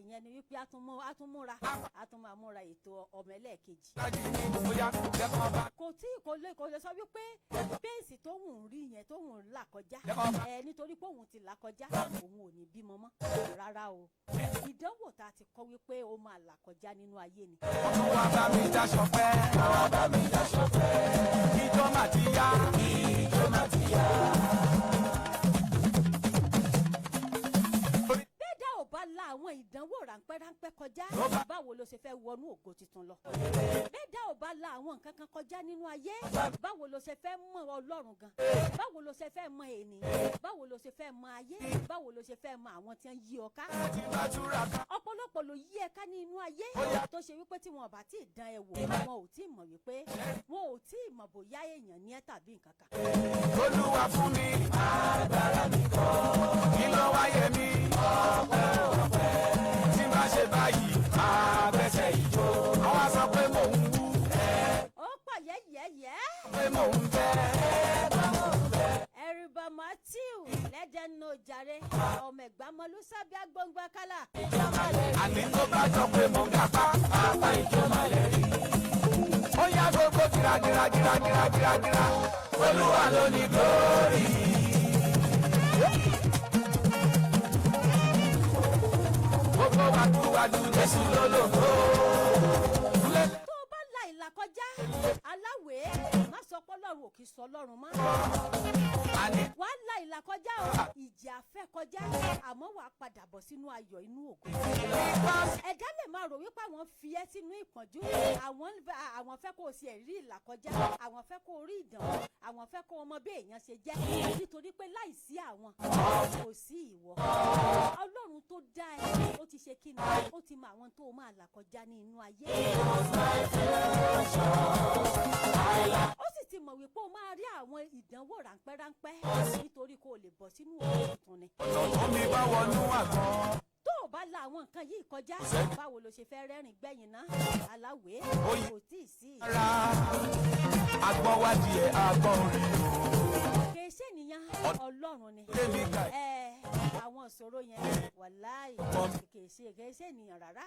Ìyẹn ni wípé á tún múra, á tún máa múra ètò ọmọ ẹlẹ́ẹ̀kejì. Dájú ní bóyá lẹ́kọ̀ọ́ bá. Kò tí kò lè sọ wípé pains tó wùn rí yẹn, tó wùn là kọjá ẹ, nítorí pé òun ti là kọjá, òun ò ní bímọ mọ́. Rárá o, ìdánwò tá a ti kọ́ wípé ó máa là kọjá nínú ayé ni. Ọdún wa bá mi dáṣọ pẹ́. Wá bá mi dáṣọ pẹ́. Ijó mà ti yá. Ijó mà ti yá. Bẹ́ẹ̀dá ò bá la àwọn ìdánwò ráńpẹ́ ráńpẹ́ kọjá, báwo ló ṣe fẹ́ wọnú ògo tuntun lọ? Bẹ́ẹ̀dá ò bá la àwọn nǹkan kan kọjá nínú ayé, báwo ló ṣe fẹ́ mọ Ọlọ́run gan? Báwo ló ṣe fẹ́ mọ ènìyàn? Báwo ló ṣe fẹ́ mọ ayé? Báwo ló ṣe fẹ́ mọ àwọn tí wọ́n yí ọ ká? Ti bá túra ká. Ọ̀pọ̀lọpọ̀ ló yí ẹ ká ní inú ayé tó ṣe wípé tí wọn ò bá tí ì dán ẹ wò, wọn ò tí ì mọ̀ wípé, wọn ò tí ì mọ̀ bóyá èèyàn ní ẹ tàbí nǹkan kan. Olúwa fún mi. Agbára mi kọ́. Kí ló wáyé mi? Ọpẹ́ ọpẹ́. Tí n bá ṣe báyìí, máa gbẹ́sẹ̀ ìjó. Àwọn sọ pé mò ń wú. Ó pọ̀ yẹ́yẹ́yẹ́. Pé mò ń fẹ́. Ẹ̀rìbà Matthew lẹ́dẹ̀ẹ́nù jàre, ọmọ ẹ̀gbámọlúsàbí agbóngbá kálá. Àní tó bá jọ pé mò ń gàpá, bàbá ìjó máa lè rí. Ó yá, gbogbo jìrà jìrà jìrà jìrà jìrà jìrà. Olúwa ló ní glory. Gbogbo wàdúwàdú, Jésù ló lògo. Tó o bá la ìlà kọjá, aláwèé, má sọ pé Ọlọ́run ò kì í sọ Ọlọ́run mọ́. Àní Wàá la ìlà kọjá o, ìjì àfẹ́ kọjá, àmọ́ wàá padà bọ̀ sínú ayọ̀, inú ògo. Ẹ̀dá lè máa rò wípé àwọn fi ẹ́ sínú ìpọ́njú, àwọn fẹ́ kó o ṣe rí ìlà kọjá, àwọn fẹ́ kó o rí ìdánwò, àwọn fẹ́ kó o mọ bí èèyàn ṣe jẹ́, nítorí pé láìsí àwọn, kò sí ìwọ. Ọlọ́run tó dá ẹ, ó ti ṣe kí ni, ó ti mọ àwọn tó o máa là kọjá ní inú ayé. Ó sì ti mọ̀ wípé o máa rí àwọn ìdánwò ráńpẹ́ ráńpẹ́, nítorí kó o lè bọ̀ sínú ògo tuntun ni. Tó mi bá wọnú àgbọn. Tó o bá la àwọn nǹkan yìí kọjá, báwo ló ṣe fẹ́ rẹ́rìn gbẹ̀yìn náà, aláwẹ̀? Kò tí ì sí. Ara àgbọn wádìí ẹ̀, àgbọn rí o. Kì í ṣènìyàn, Ọlọ́run ni. Débi ká Ẹ Àwọn ìṣòro yẹn, wàláì, kìí ṣe ènìyàn rárá,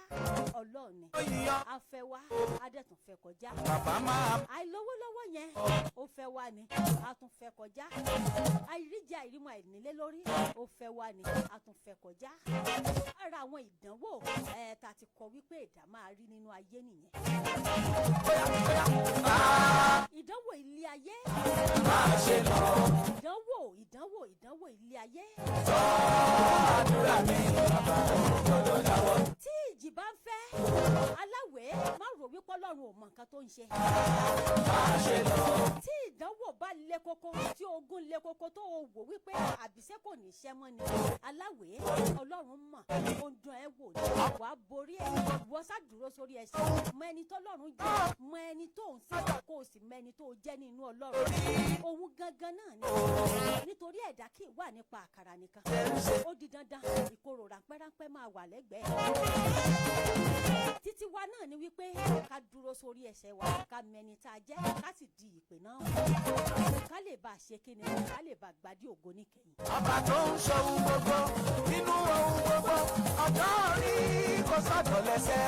Ọlọ́run ni. Yíyan. A fẹ́ wá, a dẹ̀ tún fẹ́ kọjá. Bàbá máa Àìlówólọ́wọ́ yẹn, ó fẹ́ wá ni, a tún fẹ́ kọjá. Àìríjẹ, àìrímu, àìnílé lórí, ó fẹ́ wá ni, a tún fẹ́ kọjá. Ara àwọn ìdánwò ẹ̀ ta ti kọ wípé ẹ̀dá máa rí nínú ayé nìyẹn. Bóyá bóyá. Ìdánwò ilé ayé. Máa ṣe lọ. Ìdánwò, ìdánwò, ìdánwò ilé ayé. Àdúrà mi, bàbá gbọ́dọ̀ dáwọ́. Tí ìjì bá ń fẹ́, aláwẹ̀, má rò wípé Ọlọ́run ò mọ nǹkan tó ń ṣe. Máa ṣe lọ. Tí ìdánwò bá le koko, tí ogun le koko, tó o wò wípé àbíṣe kò ní ṣẹ́ mọ́ ni, aláwẹ̀, Ọlọ́run mọ̀, ó ń dán ẹ wò ní. Wàá borí ẹ̀. Wọ́n sá dúró sórí ẹsẹ̀. Mọ ẹni tọ́lọ́run jẹ́, mọ ẹni tó ń sìn, kó o sì mọ ẹni tó jẹ́ nínú Ọlọ́run. Òun gangan náà ni, nítorí ẹ̀dá kì í wà nípa àkàrà nìkan. Ó di dandan, ìkorò ráńpẹ́ ráńpẹ́ máa wà lẹ́gbẹ̀ẹ́ títí wa. Náà ni wípé ká dúró sórí ẹsẹ̀ wa, ká mẹni tá a jẹ́, ká sì di ìpè náà mú, ká lè bá a ṣe kíni, ká lè bá a gbadé ògo níkẹyìn. Ọba tó ń ṣohun gbogbo nínú ohun gbogbo, ọjọ́ orí kò sọ̀dọ̀ lẹ́sẹ̀,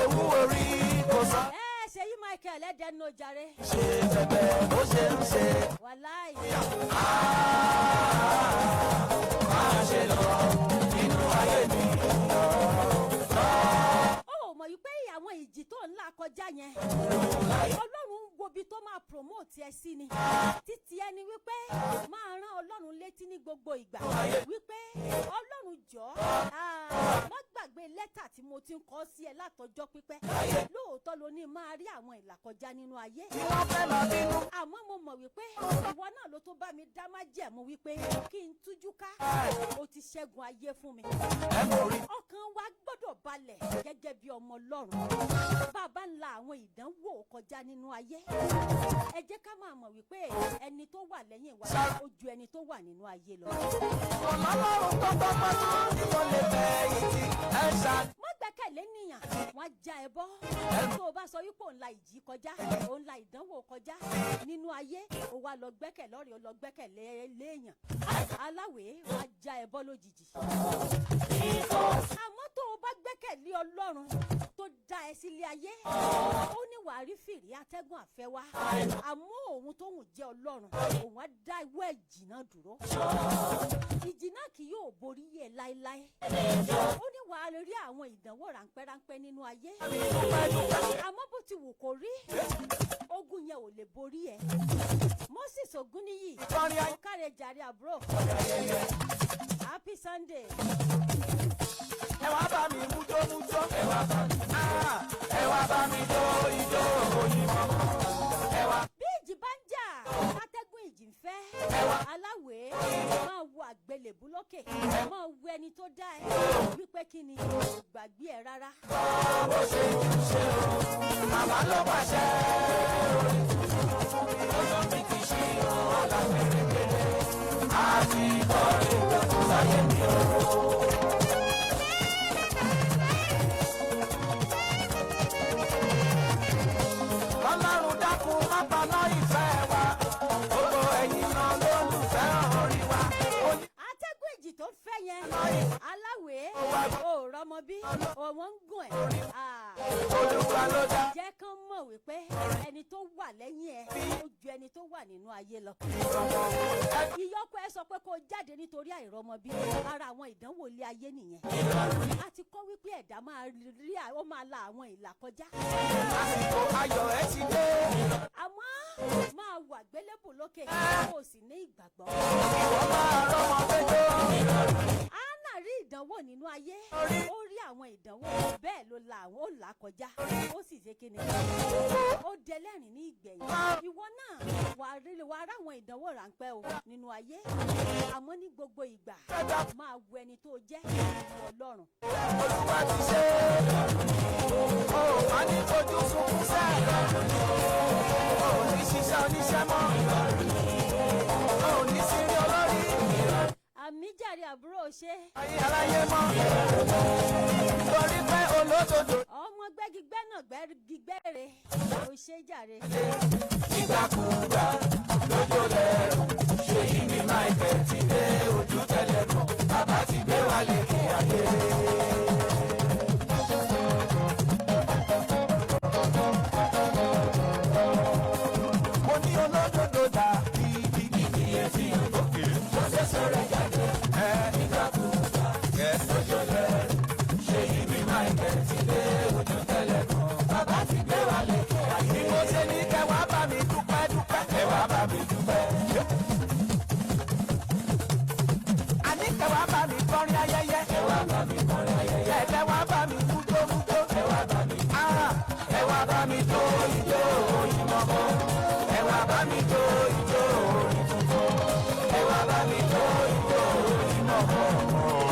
ewu orí kò sọ. Ẹ Ṣèyí Michael, ẹdẹnu ojàre. Ṣe bẹ̀bẹ̀ bó ṣe ń ṣe. Wàláì. Máa ṣe lọ nínú ayé mi. Ó mọ̀ wípé àwọn ìjì tó ń là kọjá yẹn, Ọlọ́run ń wo ibi tó máa promote ẹ sí ni. Títí ẹni wípé máa rán Ọlọ́run létí ní gbogbo ìgbà wípé, "Ọlọ́run, jọ̀ọ́, má gbàgbé lẹ́tà tí mo ti ń kọ sí ẹ látọjọ́ pípẹ́. Lóòótọ́ ló ní máa rí àwọn ìlàkọjá nínú ayé, Tí wọ́n fẹ́ máa bínú. àmọ́ mo mọ̀ wípé ìwọ náà ló tó bá mi dá májẹ̀mú wípé kí n tújú ká. O ti ṣẹ́gun ayé fún mi." Ẹ mọ̀ rí. Ọkàn wa gbọ́dọ̀ balẹ̀ gẹ́gẹ́ bí ọmọ Ọlọ́run. Bàbá ń la àwọn ìdánwò kọjá nínú ayé, ẹ jẹ́ ká máa mọ̀ wípé ẹni tó wà lẹ́yìn wa, ó ju ẹni tó wà nínú ayé lọ. Ọlọ́run tó tọ́pẹ́ tí mo lè fẹ̀yìntì ẹ ṣá. Má gbẹ́kẹ̀lé nìyàn, wọ́n á já ẹ bọ́. Tó o bá sọ wípé òun la ìjì kọjá, òun la ìdánwò kọjá nínú ayé, o wá lọ gbẹ́kẹ̀ lọ́rẹ̀ẹ́, o lọ gbẹ́kẹ̀lé léèyàn, aláwẹ̀, wọ́n á já ẹ bọ́ lójijì. Àmọ́ tó o bá gbẹ́kẹ̀lé Ọlọ́run tó dá ẹ sílé ayé, ó ní wàá rí fìrí atẹ́gùn àfẹ́ wá, àmọ́ òun tóun jẹ́ Ọlọ́run, òun á dá ìwé ìjì náà dúró. Ìjì náà kì yóò borí ẹ láéláé. Ó ní wàá rí àwọn ìdánwò ráńpẹ́ ráńpẹ́ nínú ayé, àmọ́ bó ti wù kó rí, ogun yẹn ò lè borí ẹ. Moses Ogunniyi, ọ̀kàrẹ̀ jàre àbúrò, happy Sunday. Ẹ wá bá mi mújó mújó. Ẹ wá bá mi. Ah, ẹ wá bá mi jó ijó òyìnbó. Ẹ wá. Bí ìjì bá ń jà, látẹ́gùn ìjì ń fẹ́, aláwẹ̀, máa wo àgbélébú lókè, máa wo ẹni tó dá ẹ, wípé kí ni, kò gbàgbé ẹ rárá. Bó ṣe ń ṣe o, màmá ló pàṣẹ. Orin tuntun fún mi, ọjọ́ mi ti ṣí o, ọ̀la pèrèpèrè. Àti kọrin tuntun sáyé mi o. Ọlọ́run dákun, má paná ìfẹ́ wa. Gbogbo ẹ̀yin náà lólùfẹ́ orin wa. Ó ní Atẹ́gùn ìjì tó ń fẹ́ yẹn, aláwẹ̀, ò rọmọ bí òun ń gùn ẹ̀. Ah, Olúwa ló dá. jẹ́ kán mọ̀ wípé ẹni tó wà lẹ́yìn ẹ̀, ó ju ẹni tó wà nínú ayé lọ. Ìyọkọ ẹ sọ pé kó o jáde nítorí àìrọ́mọbí, ara àwọn ìdánwò ilé ayé nìyẹn. A ti kọ́ wípé ẹ̀dá máa rí, ó máa la àwọn ìlà kọjá. Àsìkò ayọ̀ ẹ ti dé. Àmọ́ máa wà gbélébù lókè, kó o sì ní ìgbàgbọ́. Ìwọ máa rọ́mọ péjọ. Anna rí ìdánwò nínú ayé, ó rí àwọn ìdánwò, bẹ́ẹ̀ ló la àwọn, ó là á kọjá, ó sì ṣe kíni, ó dẹlẹ́rìn ní ìgbẹ̀yìn. Ìwọ náà wàá rí, wàá ráwọn ìdánwò ráńpẹ́ o nínú ayé, àmọ́ ní gbogbo ìgbà, máa wo ẹni tó jẹ́ Ọlọ́run. Olúwa ti ṣe é. O ò má ní fojú sunkún sẹ́ẹ̀. O ò ní ṣiṣẹ́ oníṣẹ́ mọ́. O ò ní sírí olórí. Àmì jàre àbúrò, ṣe. Ayé aláyé mọ́. Torí pé olódodo. Ọmọ gbẹ́gigbẹ́ náà gbẹ́gigbẹ́re, ò ṣe jàre. Nígbàkúgbà lójó lẹ́rù, ṣèyí mi Michael ti dé ojú tẹ́lẹ̀ mọ́. wá lékè ayé. Mo ní olódodo dà bíbí. Ìdí etí òkè. Tó ṣẹ̀ṣẹ̀ rẹ̀ jáde. Ẹ nígbàkúgbà. Lójó lẹ́rù. Ṣé ibi Michael ti dé ojú tẹ́lẹ̀ kan? Bàbá ti gbé wa lékè ayé. Bí mo ṣe ní kẹ́ wá bá mi dúpẹ́ dúpẹ́. Kẹ́ wá bá mi dúpẹ́. Àní kẹ́ wá bá mi kọrin ayẹyẹ. Kẹ́ wá bá mi kọrin ayẹyẹ. Kẹ́ wá bá mi mújó mújó. Kẹ́ wá bá mi. Ẹ wá bá mi jó ijó òyìnbó. Ẹ wá bá mi jó ijó orin tuntun. Ẹ wá bá mi jó ijó òyìnbó.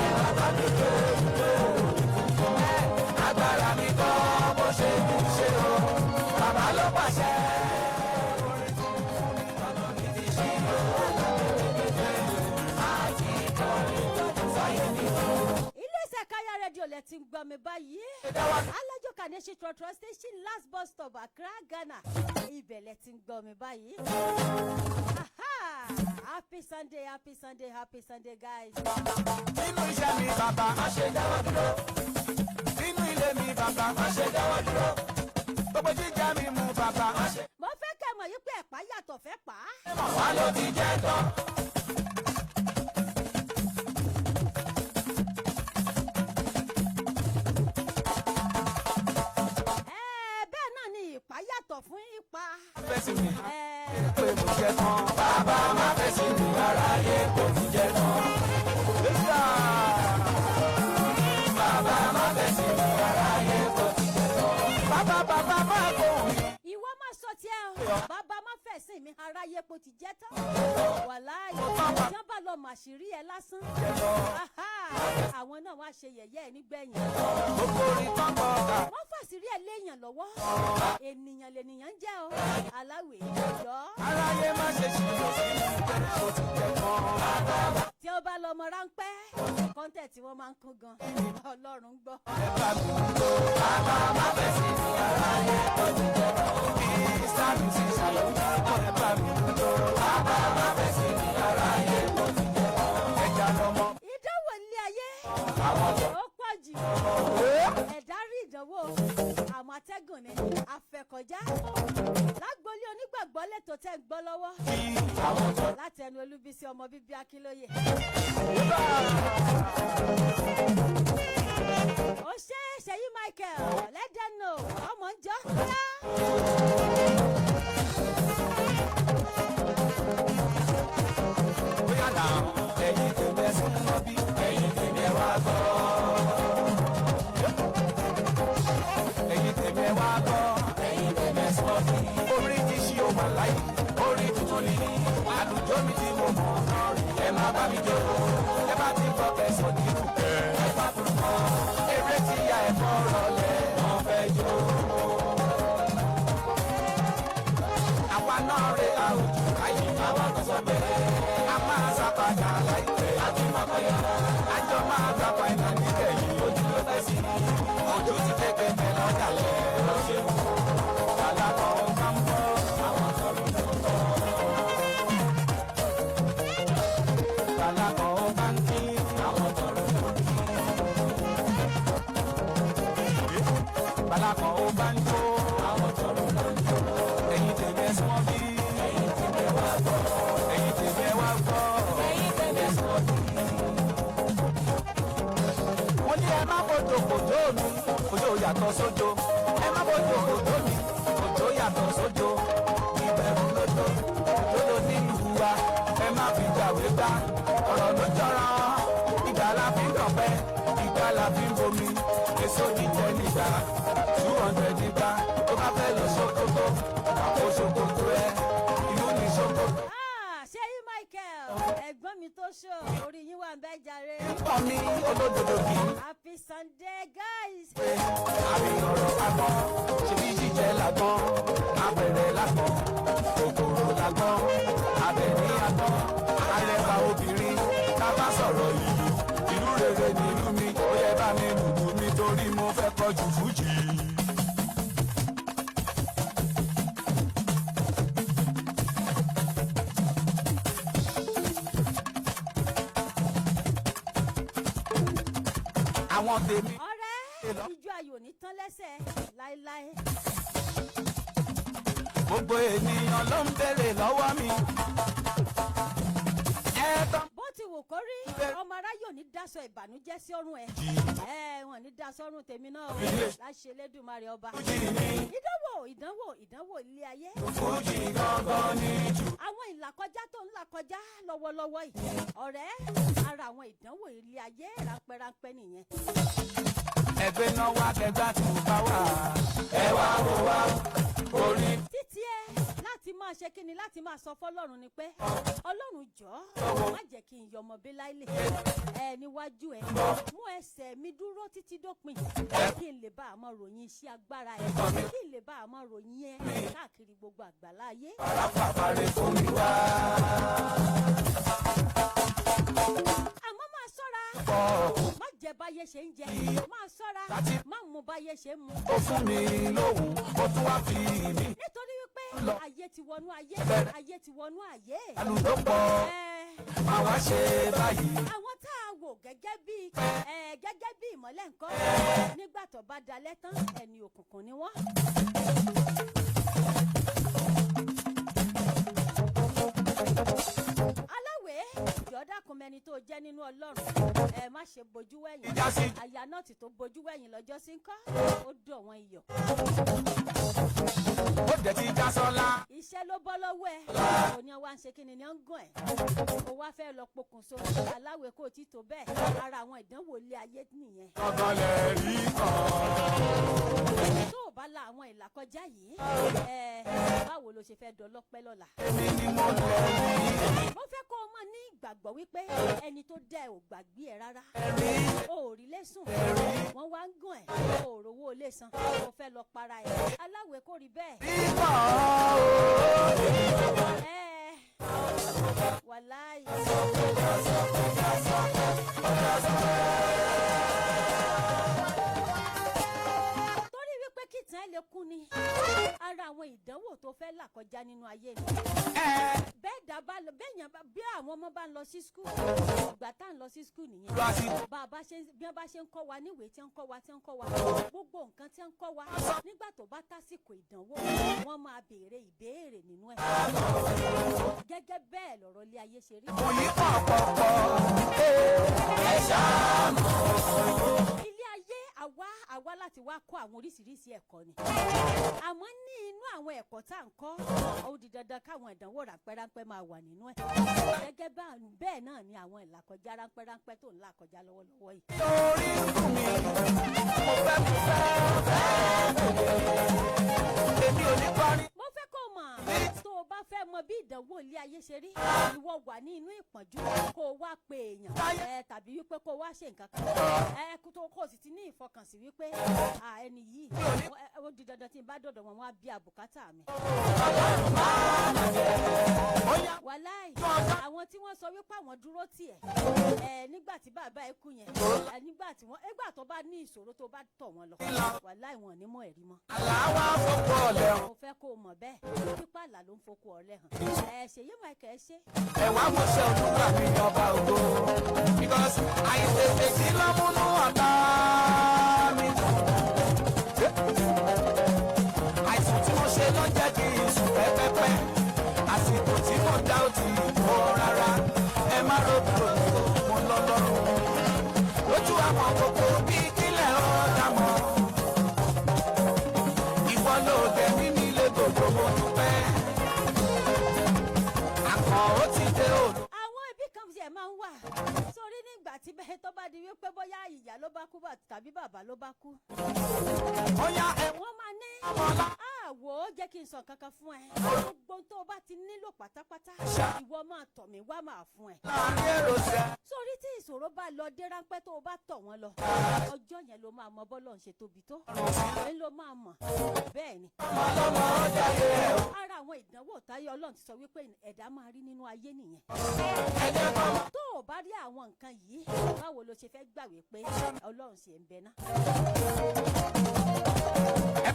Ẹ wá bá mi jó ijó orin tuntun. Agbára mi kọ́ bó ṣe ń ṣe o. Bàbá ló pàṣẹ. Orin tuntun ni ọ̀nà mi ti ṣí o. Àti kọrin tuntun sáyé mi o. Iléeṣẹ́ Káyà Rédíò lẹ ti ń gbọ́ mi báyìí. Alájọ Kàníṣe Trọ̀trọ̀ Station, last bus stop, Accra, Ghana. Ibẹ̀ lẹ ti ń gbọ́ mi báyìí. Aha! Happy Sunday, happy Sunday, happy Sunday, guys. Nínú iṣẹ́ mi, bàbá, má ṣe dáwọ́ dúró. Nínú ilé mi, bàbá, má ṣe dáwọ́ dúró. Gbogbo jíjẹ mi mú, bàbá, má ṣe. Mo fẹ́ kẹ́ mọ̀ yí pé ẹ̀pá yàtọ̀ fẹ́ pa á. Mọ̀ wá ló ti jẹ́ tán. Ẹ bẹ́ẹ̀ náà ni ìpá yàtọ̀ fún ipa. Fẹ́ sí mi Ẹ pé mo jẹ́ tán. Bàbá, má fẹ́ sí mi, aráyé kò ti jẹ́ tán. Bàbá, má fẹ́ sí mi, aráyé kò ti jẹ́ tán. Bàbá, bàbá, má kò wí. Ìwọ má sọ tiẹ̀ o, bàbá má fẹ̀sìn mi aráyé kò ti jẹ́ tán. Wàláì, tí wọ́n bá lọ màṣírí ẹ lásán. Aha! Àwọn náà wá ṣe yẹ̀yẹ́ ẹ nígbẹ̀yìn. Gbogbo orin tán kọ́ ọ̀gá. Wọ́n fàṣírí ẹ léèyàn lọ́wọ́. Ènìyàn lènìyàn ń jẹ́ o. Aláwẹ̀ jọ. Aráyé má ṣe ṣìnà sí mi pé mo ti jẹ́ tán. Tí ó bá lọ ọmọ ráńpẹ́, kọ́ńtẹ̀ tí wọ́n máa ń kún gan. Ọlọ́run ń gbọ́. Ẹ bá mi tó. Bàbá, má fẹ́ sí mi, aráyé kò ti jẹ́ tán. Mr. Mrs. Ṣàlùmọ́, ẹ bá mi tó. Bàbá, má fẹ́ sí mi, aráyé kò ti jẹ́ tán. Ẹja lọmọ. Ìdánwò ilé ayé ó pọ̀ jù. Ẹ̀dá rí ìdánwò àmọ́ atẹ́gùn ni àfẹ́kọjá. Lágbolé onígbàgbọ́ lẹ́tọ̀ tẹ́ ń gbọ́ lọ́wọ́. Láti ẹnu Olúbísí ọmọ bíbí Akínlóye. Ó ṣe Ṣèyí Michael lẹ́dẹ̀ẹ́nù ọmọ ń jọ́ yá. Bóyá náà, ẹ̀yin tèmi ẹ sún mọ́ bí, ẹ̀yin tèmi ẹ wá gbọ́. Ẹ̀yin tèmi ẹ wá gbọ́. Ẹ̀yin tèmi ẹ sún mọ́ bí. Orin ti ṣí o wà láyé, orin tuntun ni. Àlùjọ mi tí mo mọ̀ náà rí. Ẹ má bá mi jó. Ẹ bá ti gbọ́ kẹsàn-án nínú. Ẹ bá burú mọ́. Eré tí ya ẹ̀fọ́ rọlẹ̀, wọ́n fẹ́ jó. Àwa náà rè àwùjọ ayé. Àwọn kan sọ pé a máa sápadà láìpẹ́. Àjùmọ̀kọ́yà àjọ máa gbà fàìnà níkẹyìn. Ojú ló fẹ́ sí i. Ojú ti kẹ́kẹ́ lọ́dàlẹ̀. Ó ṣeun. Bàlá kan ó máa ń bọ̀. Àwọn tọrọ ló ń bọ̀. Bàlá kan ó máa ń kí. Àwọn tọrọ ló ń kí. Bàlá kan ó máa ń jó. Àwọn tọrọ ló ń jó. Ẹ̀yin tèmi ẹ súnmọ́ bí. Ẹ̀yin tèmi ẹ wá gbọ́. Ẹ̀yin tèmi ẹ wá gbọ́. Ẹ̀yin tèmi ẹ súnmọ́ bí. Mo ní ẹ má bójú kòjó mi, kòjó yàtọ̀ sójó. Ẹ má bójú kòjó mi, kòjó yàtọ̀ sójó. Ìbẹ̀rù lójó, òjò ló ní ìlú wa. Ẹ má fi jàwé gbá, ọ̀rọ̀ ló jọra. Ìgbà la fi ń dọ̀pẹ́, ìgbà la fi ń bomi. Èso jíjẹ nígbà, 200 nígbà. Tó bá fẹ́ lọ Sókótó, àpò Sókótó ẹ. Ìlú ní Sókótó. Ah, Ṣèyí Michael, ẹ̀gbọ́n mi tó ṣó, orí yín wà ń bẹ́ jàre. Pọ̀ mi olódodo kì í Happy Sunday, guys. pé àbí ọ̀rọ̀ àgbọn ṣebí jíjẹ làgbọn, abẹ̀rẹ̀ làgbọn, kòkòrò làgbọn, abẹ̀ní àgbọn, arẹwà obìnrin. Ká bá sọ̀rọ̀ ìlú, ìlú rere nílùú mi. Ó yẹ bá mi lùlù mi torí mo fẹ́ kọjú fújì. Àwọn tèmi. Ọ̀rẹ́, ijó ayò ní tán lẹ́sẹ̀ láéláé. Gbogbo ènìyàn ló ń béèrè lọ́wọ́ mi. Ẹ tán. Bó ti wù kó rí, ọmọ aráyò ò ní dáṣọ ìbànújẹ́ sí ọrùn ẹ. Ẹ wọn ní dáṣọ ọrùn tèmi náà o, láṣẹ Elédùmarè ọba. Fújì ni. Ìdánwò, ìdánwò, ìdánwò ilé ayé. Fújì gangan ni jù. Àwọn ìlàkọjá tó ń là kọjá lọ́wọ́lọ́wọ́ yìí, ọ̀rẹ́, ara àwọn ìdánwò ilé ayé ráńpẹ́ráńpẹ́ nìyẹn. Ẹgbẹ́ náà wá kẹgbà tó bá wà. Ẹ wá wò wá orin. Títí ẹ láti máa ṣe kíni, láti máa sọ fọ́lọ́run ni pé, "Ọlọ́run, jọ̀ọ́, má jẹ́ kí n yọmọ bí láìlè ẹ níwájú ẹ. Mú ẹsẹ̀ mi dúró títí dópin, kí n lè bá a máa ròyìn iṣẹ́ agbára ẹ, kí n lè bá a máa ròyìn ẹ káàkiri gbogbo àgbàlá ayé." Aráfàfàrẹ fún mi wá. Àmọ́ máa ṣọ́ra, má jẹ báyé ṣe ń jẹ, máa ṣọ́ra, má mú báyé ṣe ń mu. Ó fún mi lóhùn, ó tún wá fi mí. Nítorí wípé ayé ti wọnú ayé, ayé ti wọnú ayé. Àlùdó pọ̀, àwa ṣe báyìí. Àwọn tá a wò gẹ́gẹ́ bí ìmọ́lẹ̀ ńkọ́? Nígbà tó bá dalẹ̀ tán, ẹni òkùnkùn ni wọ́n. Aláwẹ̀, jọ̀ọ́dàkùn, mẹni tó jẹ́ nínú Ọlọ́run ẹ, má ṣe bojú wẹ̀yìn. Ìjà sí. Àyà náà ti tó bojú wẹ̀yìn lọ́jọ́ sí ńkọ́, ó dùn wọ́n iyọ̀. Ó dẹ̀ ti já sọ́lá. Iṣẹ́ ló bọ́ lọ́wọ́ ẹ̀, òní wa ń ṣe kí ni ní ń gàn ẹ̀, o wá fẹ́ lọ pokùnso. Aláwẹ̀, kò tí tó bẹ́ẹ̀. Ara àwọn ìdánwò ilé ayé nìyẹn. Gangan lẹ̀ rí kan. Tó o bá la àwọn ìlàkọjá yìí ẹ, báwo ló ṣe fẹ́ dọlọ́pẹ́ lọ́la? Èmi ni mo lẹ̀ rí. Mo fẹ́ kó o mọ̀ ní ìgbàgbọ́ wípé ẹni tó dẹ́ ẹ ò gbàgbé ẹ rárá. O ò rí lẹ́sùn, wọ́n wá ń gàn ẹ̀, o ò rówó ilé san, o fẹ́ lọ para ẹ̀. Aláwẹ̀, kò rí bẹ́ẹ̀. Rí kan o. Ẹ wàláì. Torí wípé kìtàn ẹ lè kú ni, ara àwọn ìdánwò tó fẹ́ là kọjá nínú ayé ni. Bẹ́ẹ̀ dábàá lọ bẹ́ẹ̀ yẹn, bí àwọn ọmọ bá ń lọ sí school, ìgbà tá à ń lọ sí school nìyẹn, bá a bá ṣe bí wọ́n bá ṣe ń kọ́ wa níwèé, tí ń kọ́ wa, tí ń kọ́ wa, gbogbo nǹkan tí ń kọ́ wa, nígbà tó bá tásìkò ìdánwò, wọ́n máa béèrè ìbéèrè nínú ẹ̀. Gẹ́gẹ́ bẹ́ẹ̀ lọ̀rọ̀ ilé ayé ṣe rí. Kò yí pọ̀ pọ̀ pọ̀. Ẹ ṣáà mọ̀. Ilé ayé, àwa láti wá kọ́ àwọn oríṣiríṣi ẹ̀kọ́ ni, àmọ́ ní inú àwọn ẹ̀kọ́ tá à ń kọ́, ó di dandan káwọn ìdánwò ráńpẹ́ ráńpẹ́ máa wà nínú ẹ̀. Gẹ́gẹ́ bẹ́ẹ̀ náà ni àwọn ìlàkọjá ráńpẹ́ ráńpẹ́ tó ń là kọjá lọ́wọ́lọ́wọ́ yìí. Torí ń dùn mí, mo fẹ́ mo fẹ́ fẹ́. Èmi ò ní kọrin. Mo fẹ́ kó o mọ̀, tó o bá fẹ́ mọ bí ìdánwò ilé ayé ṣe rí, ìwọ wà ní inú ìpọ́njú, kó o wá pe èèyàn ẹ, tàbí wípé kó o wá ṣe nǹkan kan ẹ, kó tó kó o sì ti ní ìfọkànsìn wípé à ẹni yìí, ó di dandan tí n bá dọ̀dọ̀ wọn, wọn á bí àbùkátà mi. Bóyá Wàláì, àwọn tí wọ́n sọ wípé àwọn dúró tì ẹ́ ẹ nígbà tí bàbá ẹ kú yẹn ẹ, nígbà tí wọ́n nígbà tó bá ní ìṣòro, tó bá tọ̀ wọ́n lọ, wàláì, wọn ò ní mọ̀ ẹ̀rí mọ́. Àláwá fọ́pọ̀ ọ̀lẹ́. Mo fẹ́ kó o mọ̀ bẹ́ẹ̀, pípa àlà ló ń fokú ọ̀lẹ́ hàn ẹ. Ṣèyí Michael ṣe. Ẹ wá mo ṣe olúwa mi ọba ògo. Because àìtètè tí ló múnú ọ̀tá mi dùn. Àìsàn tí mo ṣe ló ń jẹ́ kí n sùn pẹ́pẹ́pẹ́. Àsìkò tí mo dá ó ti tó rárá. Ẹ má rògbò, mo lọ lọ́rùn. Lójú àwọn kòkò bí kílẹ̀ ó dà mọ́. Ìwọ ló dẹ̀ mí nílé gbogbo, mo dúpẹ́. Àkàn ó ti dé òdu. Àwọn ẹbí kan tiẹ̀ máa ń wà sórí nígbà tí bẹ́ẹ̀ tó bá di wípé bóyá ìyá ló bá kú tàbí bàbá ló bá kú, Bóyá ẹ wọ́n máa ní ọmọlá. àwò, jẹ́ kí n sọ kankan fún ẹ, gbogbo ohun tó o bá ti nílò pátápátá, ìwọ máa tọ̀ mí wá, máa fún ẹ. Láàrin èrò sẹ́. Sórí tí ìṣòro bá lọ dé ráńpẹ́, tó o bá tọ̀ wọ́n lọ, ọjọ́ yẹn ló máa mọ bọ́lọ̀ ń ṣe tóbi tó ẹ, ló máa mọ̀ bẹ́ẹ̀ ni. Ọmọlọ́mọ jáde ẹ̀ o. Ara àwọn ìdánwò táyé Ọlọ́run ti sọ wípé ẹ̀dá máa rí nínú ayé nìyẹn. Ẹ jẹ́ kọ́ Tó o bá rí àwọn nǹkan yìí, báwo ló ṣe fẹ́ gbà wípé Ọlọ́run ṣe ń bẹ ná?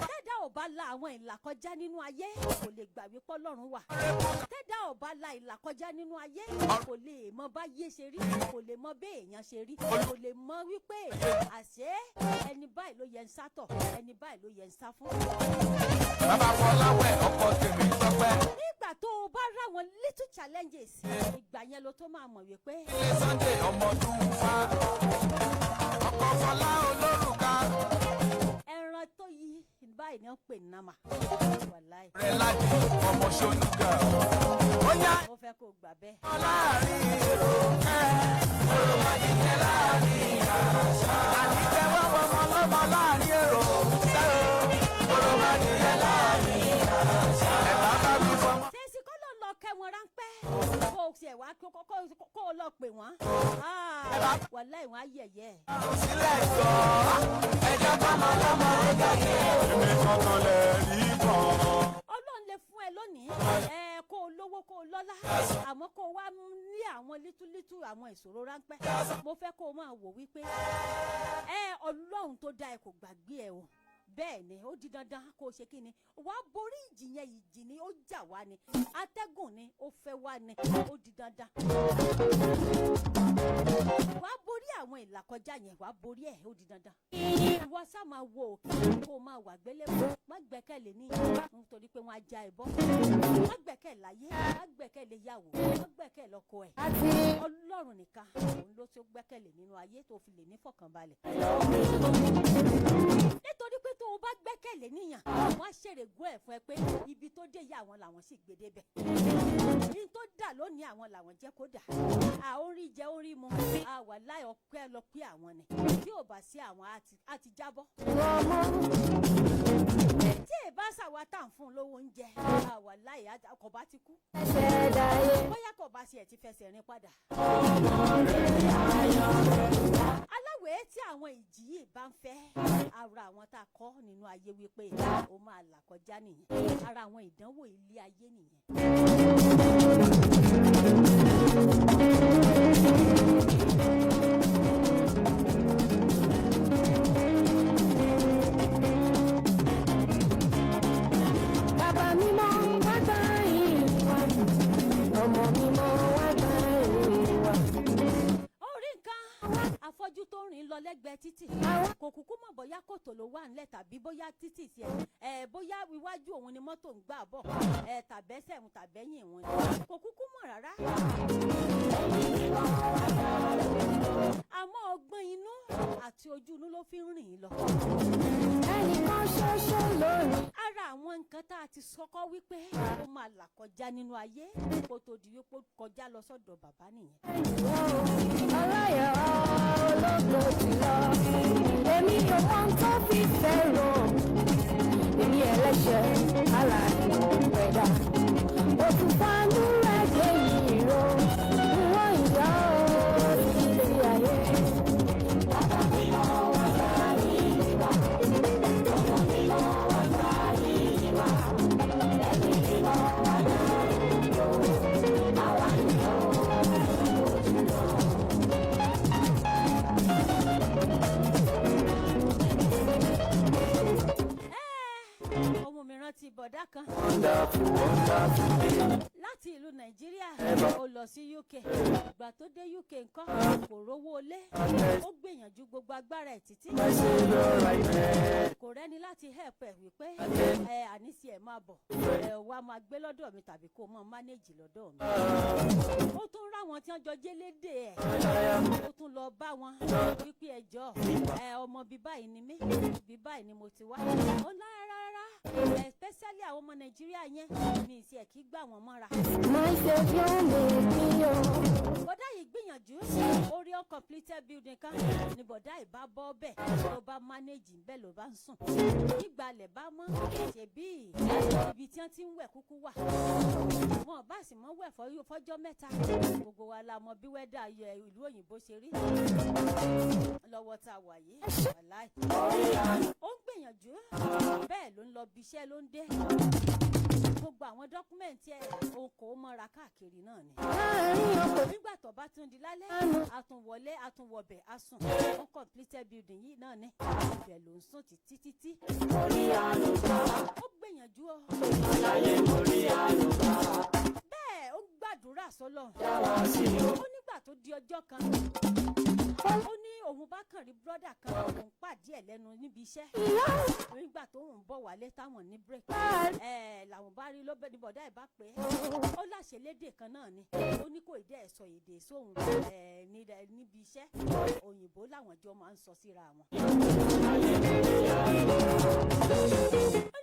Tẹ́dá ò bá la àwọn ìlà kọjá nínú ayé, kò lè gbà wípé Ọlọ́run wà. Tẹ́dá ò bá la ìlà kọjá nínú ayé, kò lè mọ báyé ṣe rí, kò lè mọ bí èèyàn ṣe rí, kò lè mọ wípé àṣé ẹni báyìí ló yẹ ń sátọ̀, ẹni báyìí ló yẹ ń sá fún. Bàbá Fọláwẹ̀, ọkọ tèmi tọpẹ́. Nígbà tó o bá ráwọn little challenges, ìgbà yẹn ló tó máa mọ̀ wípé Ilé Sunday ọmọdún fa. Ọkọ Fọlá olórùka. Ẹran tó yí báyìí ni wọ́n pè ní nàmà, wàláì. Rẹ̀ láti ọmọ Ṣonúgà. Ó yá Mo fẹ́ kó o gbà bẹ́ẹ̀. láàrin èrò ẹ̀. Òròmọdìjẹ láàrin àṣà. Àníkẹ́ wọ́n ọmọ lọ́mọ láàrin èrò. Òròmọdìjẹ láàrin àṣà. Ẹ̀ bá bá mi fọmọ. Tẹ̀sí kọ́ ló ń lọ kẹ́ wọn ráńpẹ́, kó o tiẹ̀ wá kó o lọ pè wọ́n. Ah, wàláì, wọ́n á yẹ̀yẹ́ ẹ̀. Sílẹ̀ jọ. Ẹja bọ́mọ lọ́mọ ó jáde. Èmi kankan lè rí kan. Ọlọ́run lè fún ẹ lónìí ẹ, kó o lówó, kó o lọ́lá, àmọ́ kó o wá ní àwọn lítúlítú, àwọn ìṣòro ráńpẹ́. Mo fẹ́ kó o máa wò wípé ẹ Ọlọ́run tó dá ẹ kò gbàgbé ẹ o. Bẹ́ẹ̀ ni, ó di dandan kó o ṣe kí ni, wàá borí ìjì yẹn. Ìjì ni ó jà wá ni, atẹ́gùn ni ó fẹ́ wá ni, ó di dandan wàá borí àwọn ìlàkọjá yẹn, wàá borí ẹ̀, ó di dandan. Ìwọ sá máa wo òkè, kó o máa wà gbélébùú. Má gbẹ́kẹ̀lé ní nítorí pé wọ́n á já ẹ bọ́. Má gbẹ́kẹ̀lé ayé, má gbẹ́kẹ̀lé yàwó, má gbẹ́kẹ̀lé ọkọ ẹ̀. Ọlọ́run nìkan òun ló tó gbẹ́kẹ̀lé nínú ayé tó fi lè ní fọkànbalẹ̀, nítorí pé tó o bá gbẹ́kẹ̀lé níyàn, wọ́n á ṣèrègùn ẹ̀ fún ẹ pé ibi tó dé yá, àwọn làwọn sì gbé débẹ̀. Ní tó dà lónìí, àwọn làwọn jẹ́ kó dà. À ó rí jẹ, ó rí mu, à wà láì ọpẹ́ lọ pé àwọn ni. Tí ò bá sí àwọn, á ti jábọ́. Tí ì bá ṣàwa tá à ń fún un lówó oúnjẹ, à wà láì kò bá ti kú, bóyá kò bá ṣe ẹ̀ ti fẹsẹ̀ rìn padà. Aláwẹ̀ tí àwọn ìjì yìí bá ń fẹ́, ara àwọn tá a kọ́ nínú ayé wípé ó máa là kọjá nìyẹn, ara àwọn ìdánwò ilé ayé nìyẹn. Bàbá mímọ́, wá gbà yìí wá. Ọmọ mímọ́, wá gbà yìí wá. Orí nǹkan, afọ́jú tó ń rìn lọ lẹ́gbẹ̀ẹ́ títì kò kúkú mọ̀ bóyá kòtò ló wà ńlẹ̀ tàbí bóyá títì tiẹ̀ ẹ̀, bóyá iwájú òun ni mọ́tò ń gbà bọ̀ ẹ̀, tàbẹ́sẹ̀ òun tàbẹ́yìn òun ni, kò kúkú mọ̀ rárá. Àmọ́ ọgbọ́n inú àti ojú inú ló fi ń rìn lọ. Ẹnìkan ṣoṣo lónìí. Ara àwọn nǹkan tá a ti sọkọ́ wípé ó máa là kọjá nínú ayé kó tó di wípé ó kọjá lọ sọ́dọ̀ bàbá nìyẹn. Ọláyọ̀ ológo jùlọ. Èmi ò mọ ohun tó fi fẹ́ràn. Èmi ẹlẹ́ṣẹ̀ aláìmọ̀ pẹ̀dá. Òtún fanú rẹ̀ gbé mi ró. Ìwọ̀n ìyá o títí ayé. Bàbá mímọ́, wá gbà yìí wá. Ọmọ mímọ́, wá gbà yìí wá. Ẹ̀mí mímọ́, wá gbà yìí wá. Àwa nìyọ̀ ológo jùlọ. Ẹ́, ọmọ mi rántí bọ̀dá kan Wonderful, wonderful day. láti ìlú Nàìjíríà, ó lọ sí UK. Ìgbà tó dé UK ńkọ́, kò rówó lé. Ó gbìyànjú gbogbo agbára ẹ̀ títí, My Savior right there. kò rẹ́ni láti help ẹ̀ wípé ẹ àníṣe ẹ̀ máa bọ̀, ẹ wá máa gbé lọ́dọ̀ mi tàbí kó máa manage lọ́dọ̀ mi. Ó tún ráwọn tí wọ́n jọ jélédè ẹ̀, ó tún lọ bá wọn wípé ẹjọ́ ẹ, ọmọ bíi báyìí ni mí, bíi báyìí ni mo ti wá. Ó lá rárá, especially àwọn ọmọ Nàìjíríà yẹn, mi ì tiẹ̀ kí gbà wọ́n mọ́ra. My Savior made me oh. Bọ̀dá yìí gbìyànjú, ó rí uncompleted building kan ní bọ̀dá yìí bá bọ́ bẹ́ẹ̀, ló bá manage bẹ́ẹ̀, ló bá ń sùn. Nígbà lẹ̀ bá mọ́, ṣèbí ibi tí wọ́n ti ń wẹ̀ kúkú wà, wọn bá sì mọ́ wẹ̀ fọ́jọ́ 3, gbogbo wa la mọ bí wẹ́dà yẹ ìlú òyìnbó ṣe rí lọ́wọ́ tá a wà yìí. Wàláì, ó ń gbìyànjú bẹ́ẹ̀, ló ń lọ bí iṣẹ́, ló ń dé. Gbogbo àwọn document ẹ̀, òun kò mọ́ra káàkiri náà ni. Láàrin ọkọ̀. Nígbà tó bá tún di lálẹ́, àtúnwọlé, àtúnwọbẹ̀, àsùn. Uncompleted building yìí náà ni, ibẹ̀ ló ń sùn títí títí. Ó gbìyànjú ọ. Bẹ́ẹ̀ ó gbàdúrà sọ́lọ̀. Ó nígbà tó di ọjọ́ kan, ó ní òun bá kàn rí brother kan, òun pàdé ẹ̀ lẹ́nu níbi iṣẹ́ nígbà tó ń bọ̀ wálé táwọn ní break. Ẹ̀ làwọn bá rí lọ́bẹ̀ ní bọ̀dá ẹ̀ bá pé ó láṣẹ lédè kan náà ni. Ó ní kò dẹ́ ẹ̀ sọ èdè sóhun ẹ̀ níbi iṣẹ́, òyìnbó làwọn jọ máa ń sọ síra wọn. Ó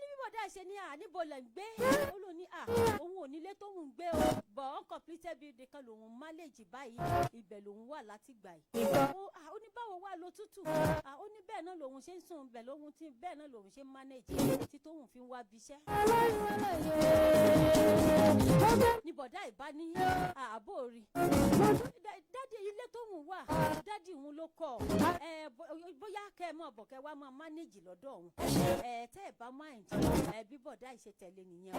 ní bí bọ̀dá ẹ̀ ṣe ní à níbo lẹ̀ ń gbé? Ó lò ní à òun ò nílé tóun ń gbé o, bọ̀ uncompleted building kan lòun manage báyìí, ibẹ̀ lòun wà láti gbà yìí. Ó ní báwo wà ló tútù? Ó ní bẹ́ẹ̀ náà lòun ṣe ń sùn bẹ́ẹ̀, lòun ti bẹ́ẹ̀ náà lòun ṣe ń manage tí tóun fi ń wá bíṣẹ́. Ọlọ́run ọlọ́yẹ. Mo gbé. Ní bọ̀dá ìbá ní ààbò rí daddy, ilé tóun wà, daddy òun ló kọ́ ẹ, bóyá kẹ́ ẹ mọ̀ bọ̀, kẹ́ wá máa manage lọ́dọ̀ òun ẹ, tẹ́ ẹ bá mind ẹ. Bí bọ̀dá ìṣe tẹ̀lé nìyẹn o.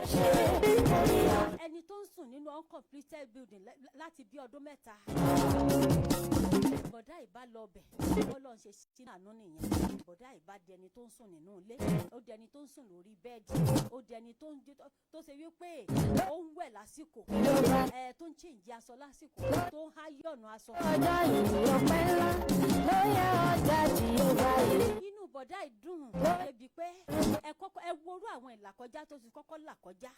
Ẹni tó ń sùn nínú uncompleted building láti bí ọdún 3, bọ̀dá ìbá lọ bẹ̀. Bọ́lọ̀ ń ṣe sínú àánú nìyẹn. Bọ̀dá ìbá di ẹni tó ń sùn nínú ilé, ó di ẹni tó ń sùn lórí bẹ́ẹ̀dì, ó di ẹni tó ń tó ṣe wípé ó ń wẹ̀ lásìkò ẹ, tó ń change aṣọ lásìkò, tó ń háyọ̀nù aṣọ. Ọjọ́ ìyìn ọpẹ́ ńlá ló yẹ ọjà Jèhófà yìí. Inú bọ̀dá ìdùn débi pé ẹ kọ́kọ́ ẹ worú àwọn ìlàkọjá tó ti kọ́kọ́ là kọjá.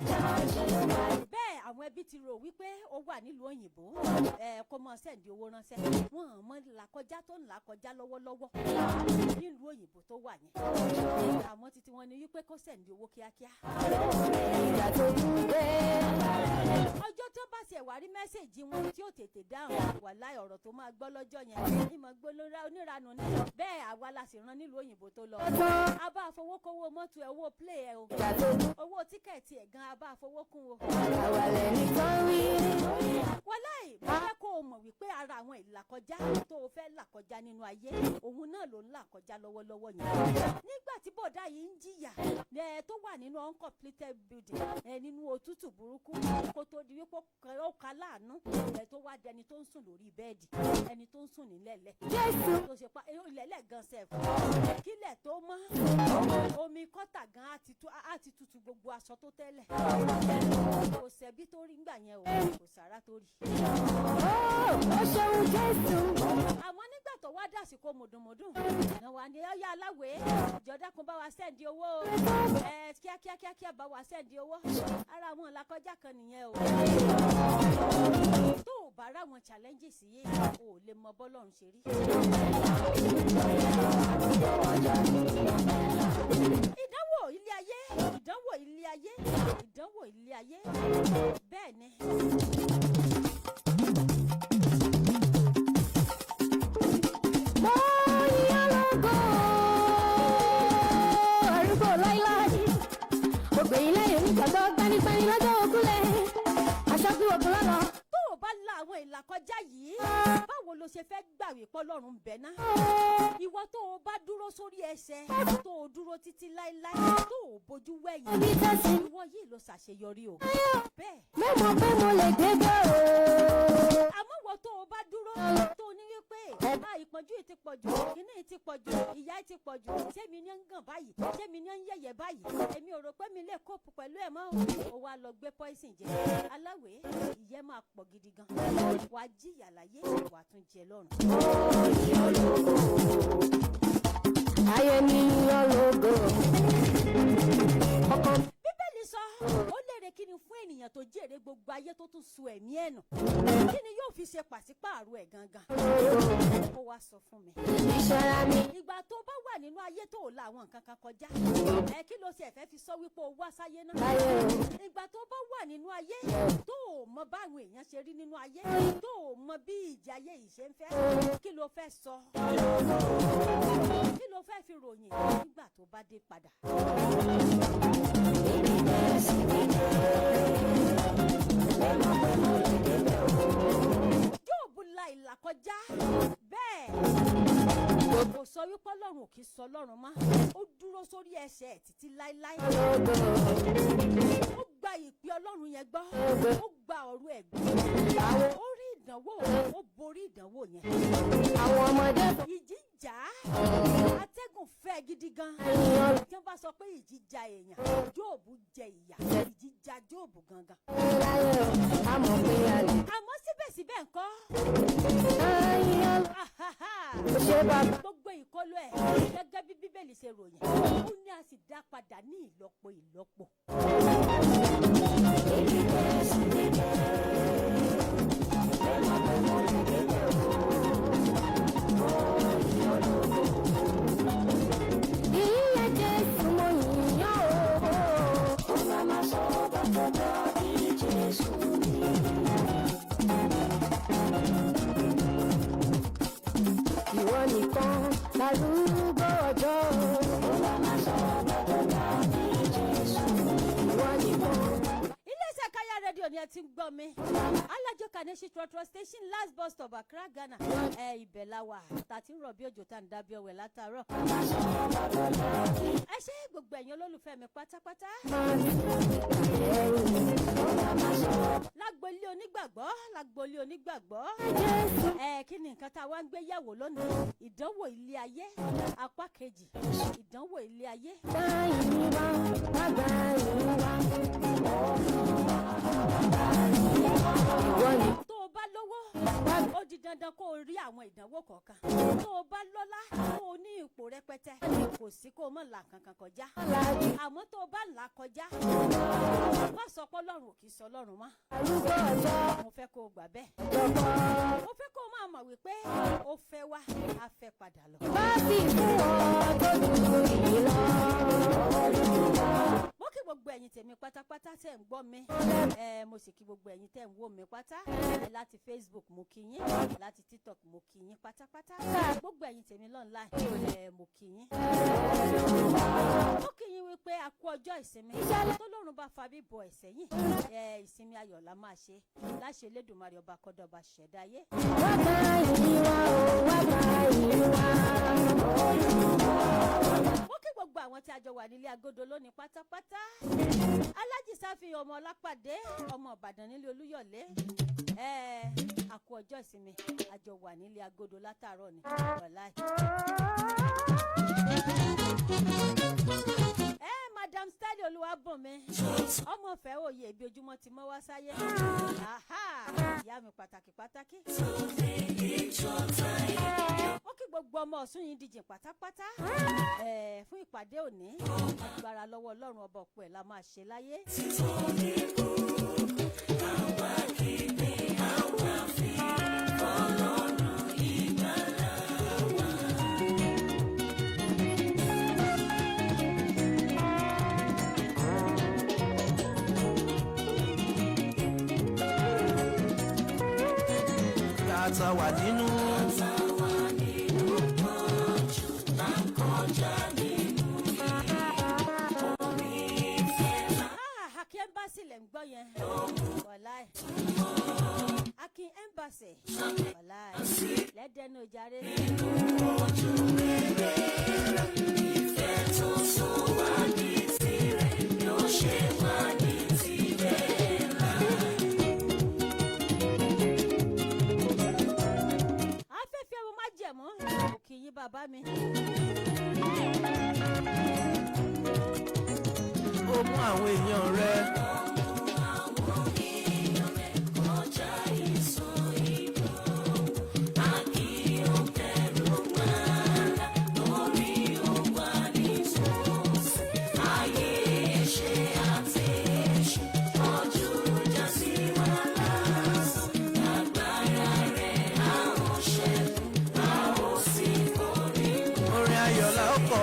Bẹ́ẹ̀ àwọn ẹbí ti rò wípé ó wà nílùú òyìnbó ẹ, kó mọ send owó ránṣẹ́. Wọn ò mọ làkọjá tó ń là kọjá lọ́wọ́lọ́wọ́ nílùú òyìnbó tó wà yẹn. Àwọn títí wọn ni wípé kó send owó kíákíá. Ìgbà tó kú dé. Ọjọ́ tó bá tiẹ̀ wá rí message wọn tí ó tètè dáhùn, wàláì, ọ̀rọ̀ tó máa gbọ́ lọ́jọ́ yẹn ìmọ̀ gbọ́ lóra oníranù ni. Bẹ́ẹ̀ àwa la sì rán nílùú òyìnbó tó lọ. A bá fowó kówó mọ́tò ẹ̀, owó plane ẹ̀ o, Ìgbà tó kú. owó ticket ẹ̀ gan, a bá fowó kún o. Àwàlẹ̀ nìkan wí. Wàláì, mo fẹ́ kó o mọ̀ wípé ara àwọn ìlàkọjá tó o fẹ́ là kọjá nínú ayé, òun náà ló ń là kọjá lọ́wọ́lọ́wọ́ yẹn. Nígbà tí bọ̀dá yìí ń jìyà ẹ, tó wà nínú uncompleted building ẹ, nínú òtútù burúkú, kó tó di wípé ó ka láàánú ẹ, tó wá dẹni tó ń sùn lórí bẹ́ẹ̀dì, ẹni tó ń sùn nílẹ̀lẹ̀ Jésù. tó ṣe pa ilẹ̀lẹ̀ gan sef, kílẹ̀ tó mọ́, omi kọ́tà gan á ti tutù gbogbo aṣọ tó tẹ́lẹ̀. Kò sẹ́bí tó rí ngbà yẹn o, kò sára tó rí. Ó ṣeun Jésù. Àmọ́ nígbà tó wá dàsìkò mùdùnmùdùn náà wà ní ọyá aláwẹ̀ ìjọba kan, bá wa send owó o, ẹ kíákíá kíákíá, bá wa send owó. Ara àwọn làkọjá kan nìyẹn o. Tó o bá ráwọn challenges yìí, o ò lè mọ bọ́lọ́run ṣe rí. Ìdánwò ilé ayé, ìdánwò ilé ayé, ìdánwò ilé ayé, bẹ́ẹ̀ ni. Mo yìn lógo, arúgbó láíláí. Ògbè ilé onígbàgbọ́, gbanigbani lọ́jọ́ ògúnlẹ̀. Aṣọ bí ogun lọ́lọ́. Tó o bá la àwọn ìlàkọjá yìí, báwo ló ṣe fẹ́ gbà wípé Ọlọ́run ń bẹ ná? Ìwọ tó o bá dúró sórí ẹsẹ̀, tó o dúró títí láéláé, tó o bójú wẹ̀yìn, Ibi tẹ́sí. ìwọ yìí ló ṣàṣeyọrí o, bẹ́ẹ̀. Mo mọ̀ pé mo lè débẹ̀ o. Àmọ́ ìwọ tó o bá dúró, tó o ní wípé a ìpọ́njú yìí ti pọ̀ jù, kíní yìí ti pọ̀ jù, ìyà yìí ti pọ̀ jù, ṣé mi ní ń gàn báyìí? Ṣé mi ní ń yẹ̀yẹ̀ báyìí? Èmi ò rò pé mi lè cope pẹ̀lú ẹ̀ mọ́ o. Wá lọ gbé poison jẹ aláwẹ̀, ìyẹ́ máa pọ̀ gidi gan, wàá jìyà láyé, wàá tún jẹ lọ́run. Ayé mi yàn lógo. Ọkàn Bíbélì sọ, ó lérè kí ni fún ènìyàn tó jèrè gbogbo ayé, tó tún sun ẹ̀mí ẹ̀ nù? Kí ni yóò fi ṣe pàṣípààrọ̀ ẹ̀ gangan? Kó wá sọ fún mi. Ìṣọ́ra mi. Ìgbà tó bá wà nínú ayé tó la àwọn nǹkan kan kọjá ẹ, kí ló ṣe ẹ̀fẹ́ fi sọ wípé o wá sáyé náà? Láyé o. Ìgbà tó bá wà nínú ayé, tó o mọ báwọn èèyàn ṣe rí nínú ayé, tó o mọ bí ìjà ayé yìí ṣe ń fẹ́, kí ló fẹ́ sọ? Kí ló fẹ́ fi ròyìn nígbà tó bá dé padà? Jóòbù la ìlà kọjá, bẹ́ẹ̀ kò sọ wípé Ọlọ́run ò kì í sọ Ọlọ́run mọ́. Ó dúró sórí ẹsẹ̀ ẹ̀ títí láéláé. Lógo. Ó gba Gba ìpè Ọlọ́run yẹn gbọ́, ó gba ọ̀rọ̀ ẹ̀ gbọ́, ó rí ìdánwò, ó borí ìdánwò yẹn. Àwọn ọmọdé Ìjì jà á, atẹ́gùn fẹ́ gidi gan. Tí wọ́n bá sọ pé ìjì ja èèyàn, Jóòbù jẹ ìyà, ìjì ja Jóòbù gangan. Láyé o, a mọ̀ pé a lè. Àmọ́ síbẹ̀síbẹ̀ ńkọ́? Ayé Ahaha. ó ṣe bàbá. Gbogbo ìkọlù ẹ̀, gẹ́gẹ́ bí Bíbélì ṣe ròyìn, ó ní a sì dá padà ní ìlọ́po ìlọ́po. Ìyìn Jésù mo yìn ọ́ o. Ó máa ma sọ bàtà dàbí Jésù ni. Ìwọ nìkan lárúgbó ọjọ́. Ó máa ma sọ bàtà dàbí Jésù ni. Ìwọ nìkan. Iléeṣẹ́ Káyà Rédíò ni ẹ ti ń gbọ́ mi. Alájọ Kaneshi Trotro Station, last bus stop, Accra, Ghana. Ẹ ibẹ̀ la wà tàti ń rọ̀ bí òjò tá à ń dábí ọwẹ́ látàárọ̀. Ẹ ṣé gbogbo ẹ̀yin olólùfẹ́ mi pátápátá. Lágboolé onígbàgbọ́, lágboolé onígbàgbọ́. Jésù. Ẹ kí ni nǹkan tá a wá ń gbé yẹ̀wò lónìí? Ìdánwò ilé ayé apá kejì, ìdánwò ilé ayé. Gbà yín wá, wá gbà yín wá. Ìwọ nìkan. Tó o bá lówó, ó di dandan kó o rí àwọn ìdánwò kọ̀ọ̀kan. Tó o bá lọ́lá, kó o ní ipò rẹpẹtẹ, kò sí kó o mọ̀ là kankan kọjá. Àmọ́ tó o bá là kọjá, má sọ pé Ọlọ́run ò kì í sọ Ọlọ́run mọ́. Arúgbó ọjọ́ Mo fẹ́ kó o gbà bẹ́ẹ̀. jọ̀bọ̀. Mo fẹ́ kó o máa mọ̀ wípé ó fẹ́ wá, a fẹ́ padà lọ. Bá sì fún ọ tó ju ìyìn lọ. Mo kí gbogbo ẹ̀yin tèmi pátápátá tẹ̀ ń gbọ́ mi. Ẹ mo sì kí gbogbo ẹ̀yin tẹ̀ ń wò mí pátá. Ẹ láti Facebook, mo kí yín, láti TikTok, mo kí yín pátápátá. Gbogbo ẹ̀yin tèmi online, ẹ mo kí yín. Mo kí yín wípé a kú ọjọ́ ìsinmi tọ́lọ́run bá fa bíbọ̀ ẹ̀sẹ̀ yìí. Ẹ ìsinmi ayọ̀ la máa ṣe láṣẹ Elédùmarè ọba kọ́dọ̀ba ṣẹ̀dá ayé. Wá gbà yín wá o, wá gbà yín wá. Mo kí gbogbo àwọn tí a jọ wà nílé agodo lónìí pátápátá. Alájì Sáfì ọmọ Ọlápàdé, ọmọ Ìbàdàn nílé Olúyọ̀lé, ẹ àkú ọjọ́ ìsinmi, a jọ wà nílé agodo látàárọ̀ ni wàláì. Ẹ Madam Stanley Olúwàbùnmi ọmọ ọ̀fẹ́ òye ibi ojúmọ́ ti mọ́ wá sáyé. Aha, ìyá mi pàtàkì pàtàkì. Ó kí gbogbo ọmọ Ọ̀ṣun yìí díje pátápátá ẹ̀ fún ìpàdé òní. Agbára lọ́wọ́ Ọlọ́run ọba, ọ̀pọ̀ ẹ̀ la máa ṣe láyé. Tata wà nínú. Ah, Akin Embassy lẹ̀ ń gbọ́ yẹn. Wàláì. Akin Embassy. Wàláì. Lẹ́dẹ̀ẹ́nu jàre. Afẹ́fẹ́ ọmọ májẹ̀mú. Òkè yín bàbá mi. Ó mú àwọn èèyàn rẹ̀. Orin ayọ̀ la ó kọ.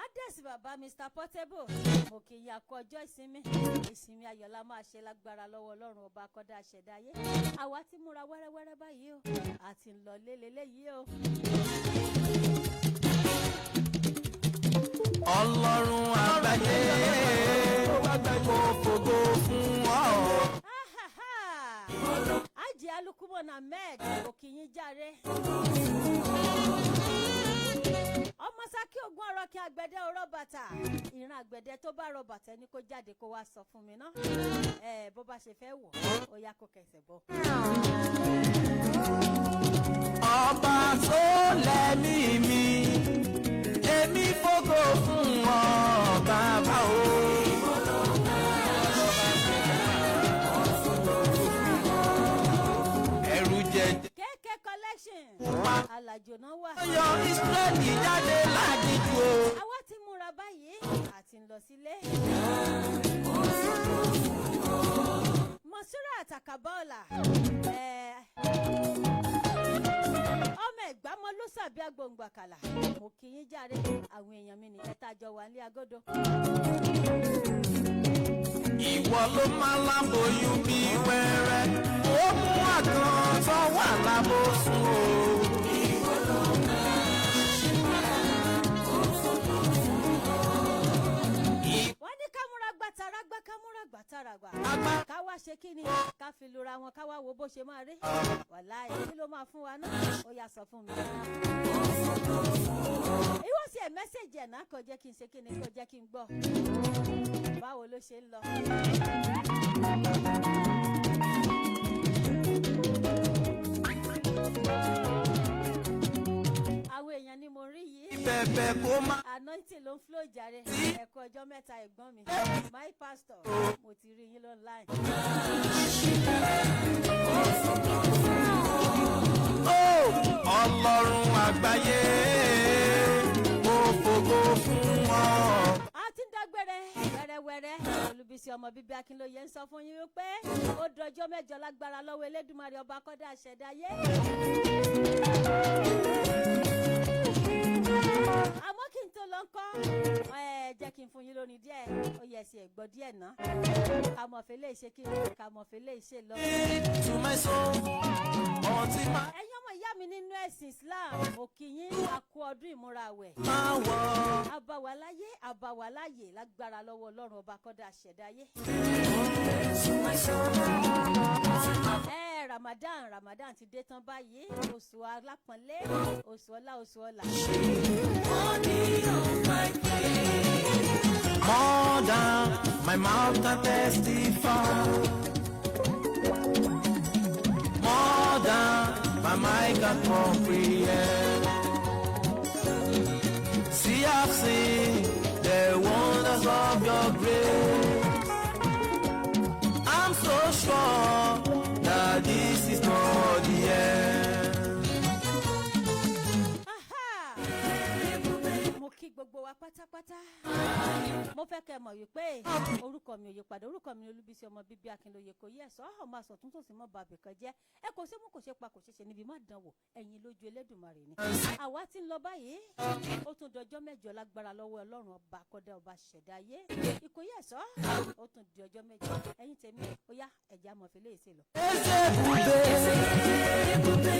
Adẹ́sì bàbá Mr Portable, mo kì í yà kú ọjọ́ ìsinmi. Ìsinmi ayọ̀ la máa ṣe lágbára lọ́wọ́ Ọlọ́run ọba akọ́dá àṣẹ̀dá ayé. Àwa ti múra wẹ́rẹ́wẹ́rẹ́ báyìí o, àti ń lọ lélẹ́lẹ́yìí o. Ọlọ́run àgbáyé, mo fògo fún ọ. Ahaha! Ajé Alukumon Ahmed, òkìyín jàre. Ọmọ Saki Ògún ọ̀rọ̀ kí àgbẹ̀dẹ ọ̀rọ̀ bàtà. Ìran àgbẹ̀dẹ tó bá rọ bàtà ẹni kó jáde kó wá sọ fún mi ná. Ẹ bó bá ṣe fẹ́ wọ̀, ó yá kó kẹsẹ̀ bọ̀. Ọba tó lẹ́mí mi, èmi fògo fún ọ bàbá o. Ẹ̀rù jẹjẹ Kéèké collection. pupa Alàjò náà wà. yọ Ísírẹ́lì jáde láginjù o. Àwa ti múra báyìí àti ń lọ sílé. Mọ̀súrà àtàkàbọ́ọ̀là. Ọmọ ẹ̀gbámọ́ ló sàbí agbóǹgbàkàlà. Mo kì í jàre àwọn èèyàn mi nìyẹn tá a jọ wà ní agodo. Ìwọ ló máa láboyún bí wẹ́rẹ́, ó mú àgàn tó wà lábòsùn o. Wọ́n ní ká múra gbàtàràgbà, ká múra gbàtàràgbà. Agbá Ká wá ṣe kí ni? Ká fi lura wọn, ká wá wo bó ṣe máa rí. Wàláì, kí ló máa fún wa náà? Ó yá, sọ fún mi. Ìwọ sì ẹ̀ message ẹ̀ náà, kò jẹ́ kí n ṣe kí ni, kò jẹ́ kí n gbọ́. Báwo ló ṣe ń lọ? Àwọn èèyàn ni mo rí yìí. Bẹ̀bẹ̀ kó má Anointing ló ń flow jàre. Ẹ̀kọ́ ọjọ́ mẹ́ta, ẹ̀gbọ́n mi. My pastor, mo ti rí yín online. Ó Ọlọ́run àgbáyé, mo fògo fún ọ. A ti ń dágbére wẹ́rẹ́wẹ́rẹ́. Olúbísí ọmọ bíbí Akínlóye ń sọ fún yín wípé ó dọjọ́ mẹ́jọ lágbára lọ́wọ́ Elédùmarè ọba kọ́dá àṣẹ̀dá ayé. Àmọ́ kí n tó lọ ńkọ́, ẹ jẹ́ kí n fún yín lónìí díẹ̀. Ó yẹ ẹsẹ̀ ẹ̀gbọ́ díẹ̀ ná. Ká mọ̀ fẹ́ lè ṣe kí ká mọ̀ fẹ́ lè ṣe lọ. To my soul, ọtí máa Ẹ̀yin ọmọ ìyá mi nínú ẹ̀sìn Islam, mo kí yín, a kú ọdún ìmúra àwẹ̀. Máa wọ̀. Abawalaye abawalaye lágbára lọ́wọ́ Ọlọ́run ọba kọ́dá àṣẹ̀dáyé. Ẹ Ramadan, Ramadan ti dé tán báyìí, oṣù alápọ̀nlé, oṣù ọlá, oṣù ọlà. More than my mouth can testify. More than my mind can comprehend. See, I've seen the wonders of your grace. I'm so sure that this is not the end. Aha! Mo kí gbogbo wa pátápátá. Mo fẹ́ kẹ́ mọ̀ wípé orúkọ mi ò yí padà. Orúkọ mi ni Olúbísí ọmọ bíbí Akínlóye, kò yí ẹ̀sọ́ ọmọ àsọ̀ tún tòsí mọ́ bàbí kan jẹ́ ẹ kò sí mú, kò ṣe pa, kò ṣe ṣe níbi má dánwò ẹ̀yin lójú Elédùmarè ni. Àwa ti ń lọ báyìí, ó tún dọjọ́ mẹ́jọ lágbára lọ́wọ́ Ọlọ́run ọba kọ́dá ọba ṣẹ̀dá ayé. Ìkòyí ẹ̀sọ́, ó tún di ọjọ́ mẹ́jọ. Ẹ̀yin tèmi, ó yá, ẹ̀já mọ̀fẹ́ lè ṣe lọ. Eze ebube.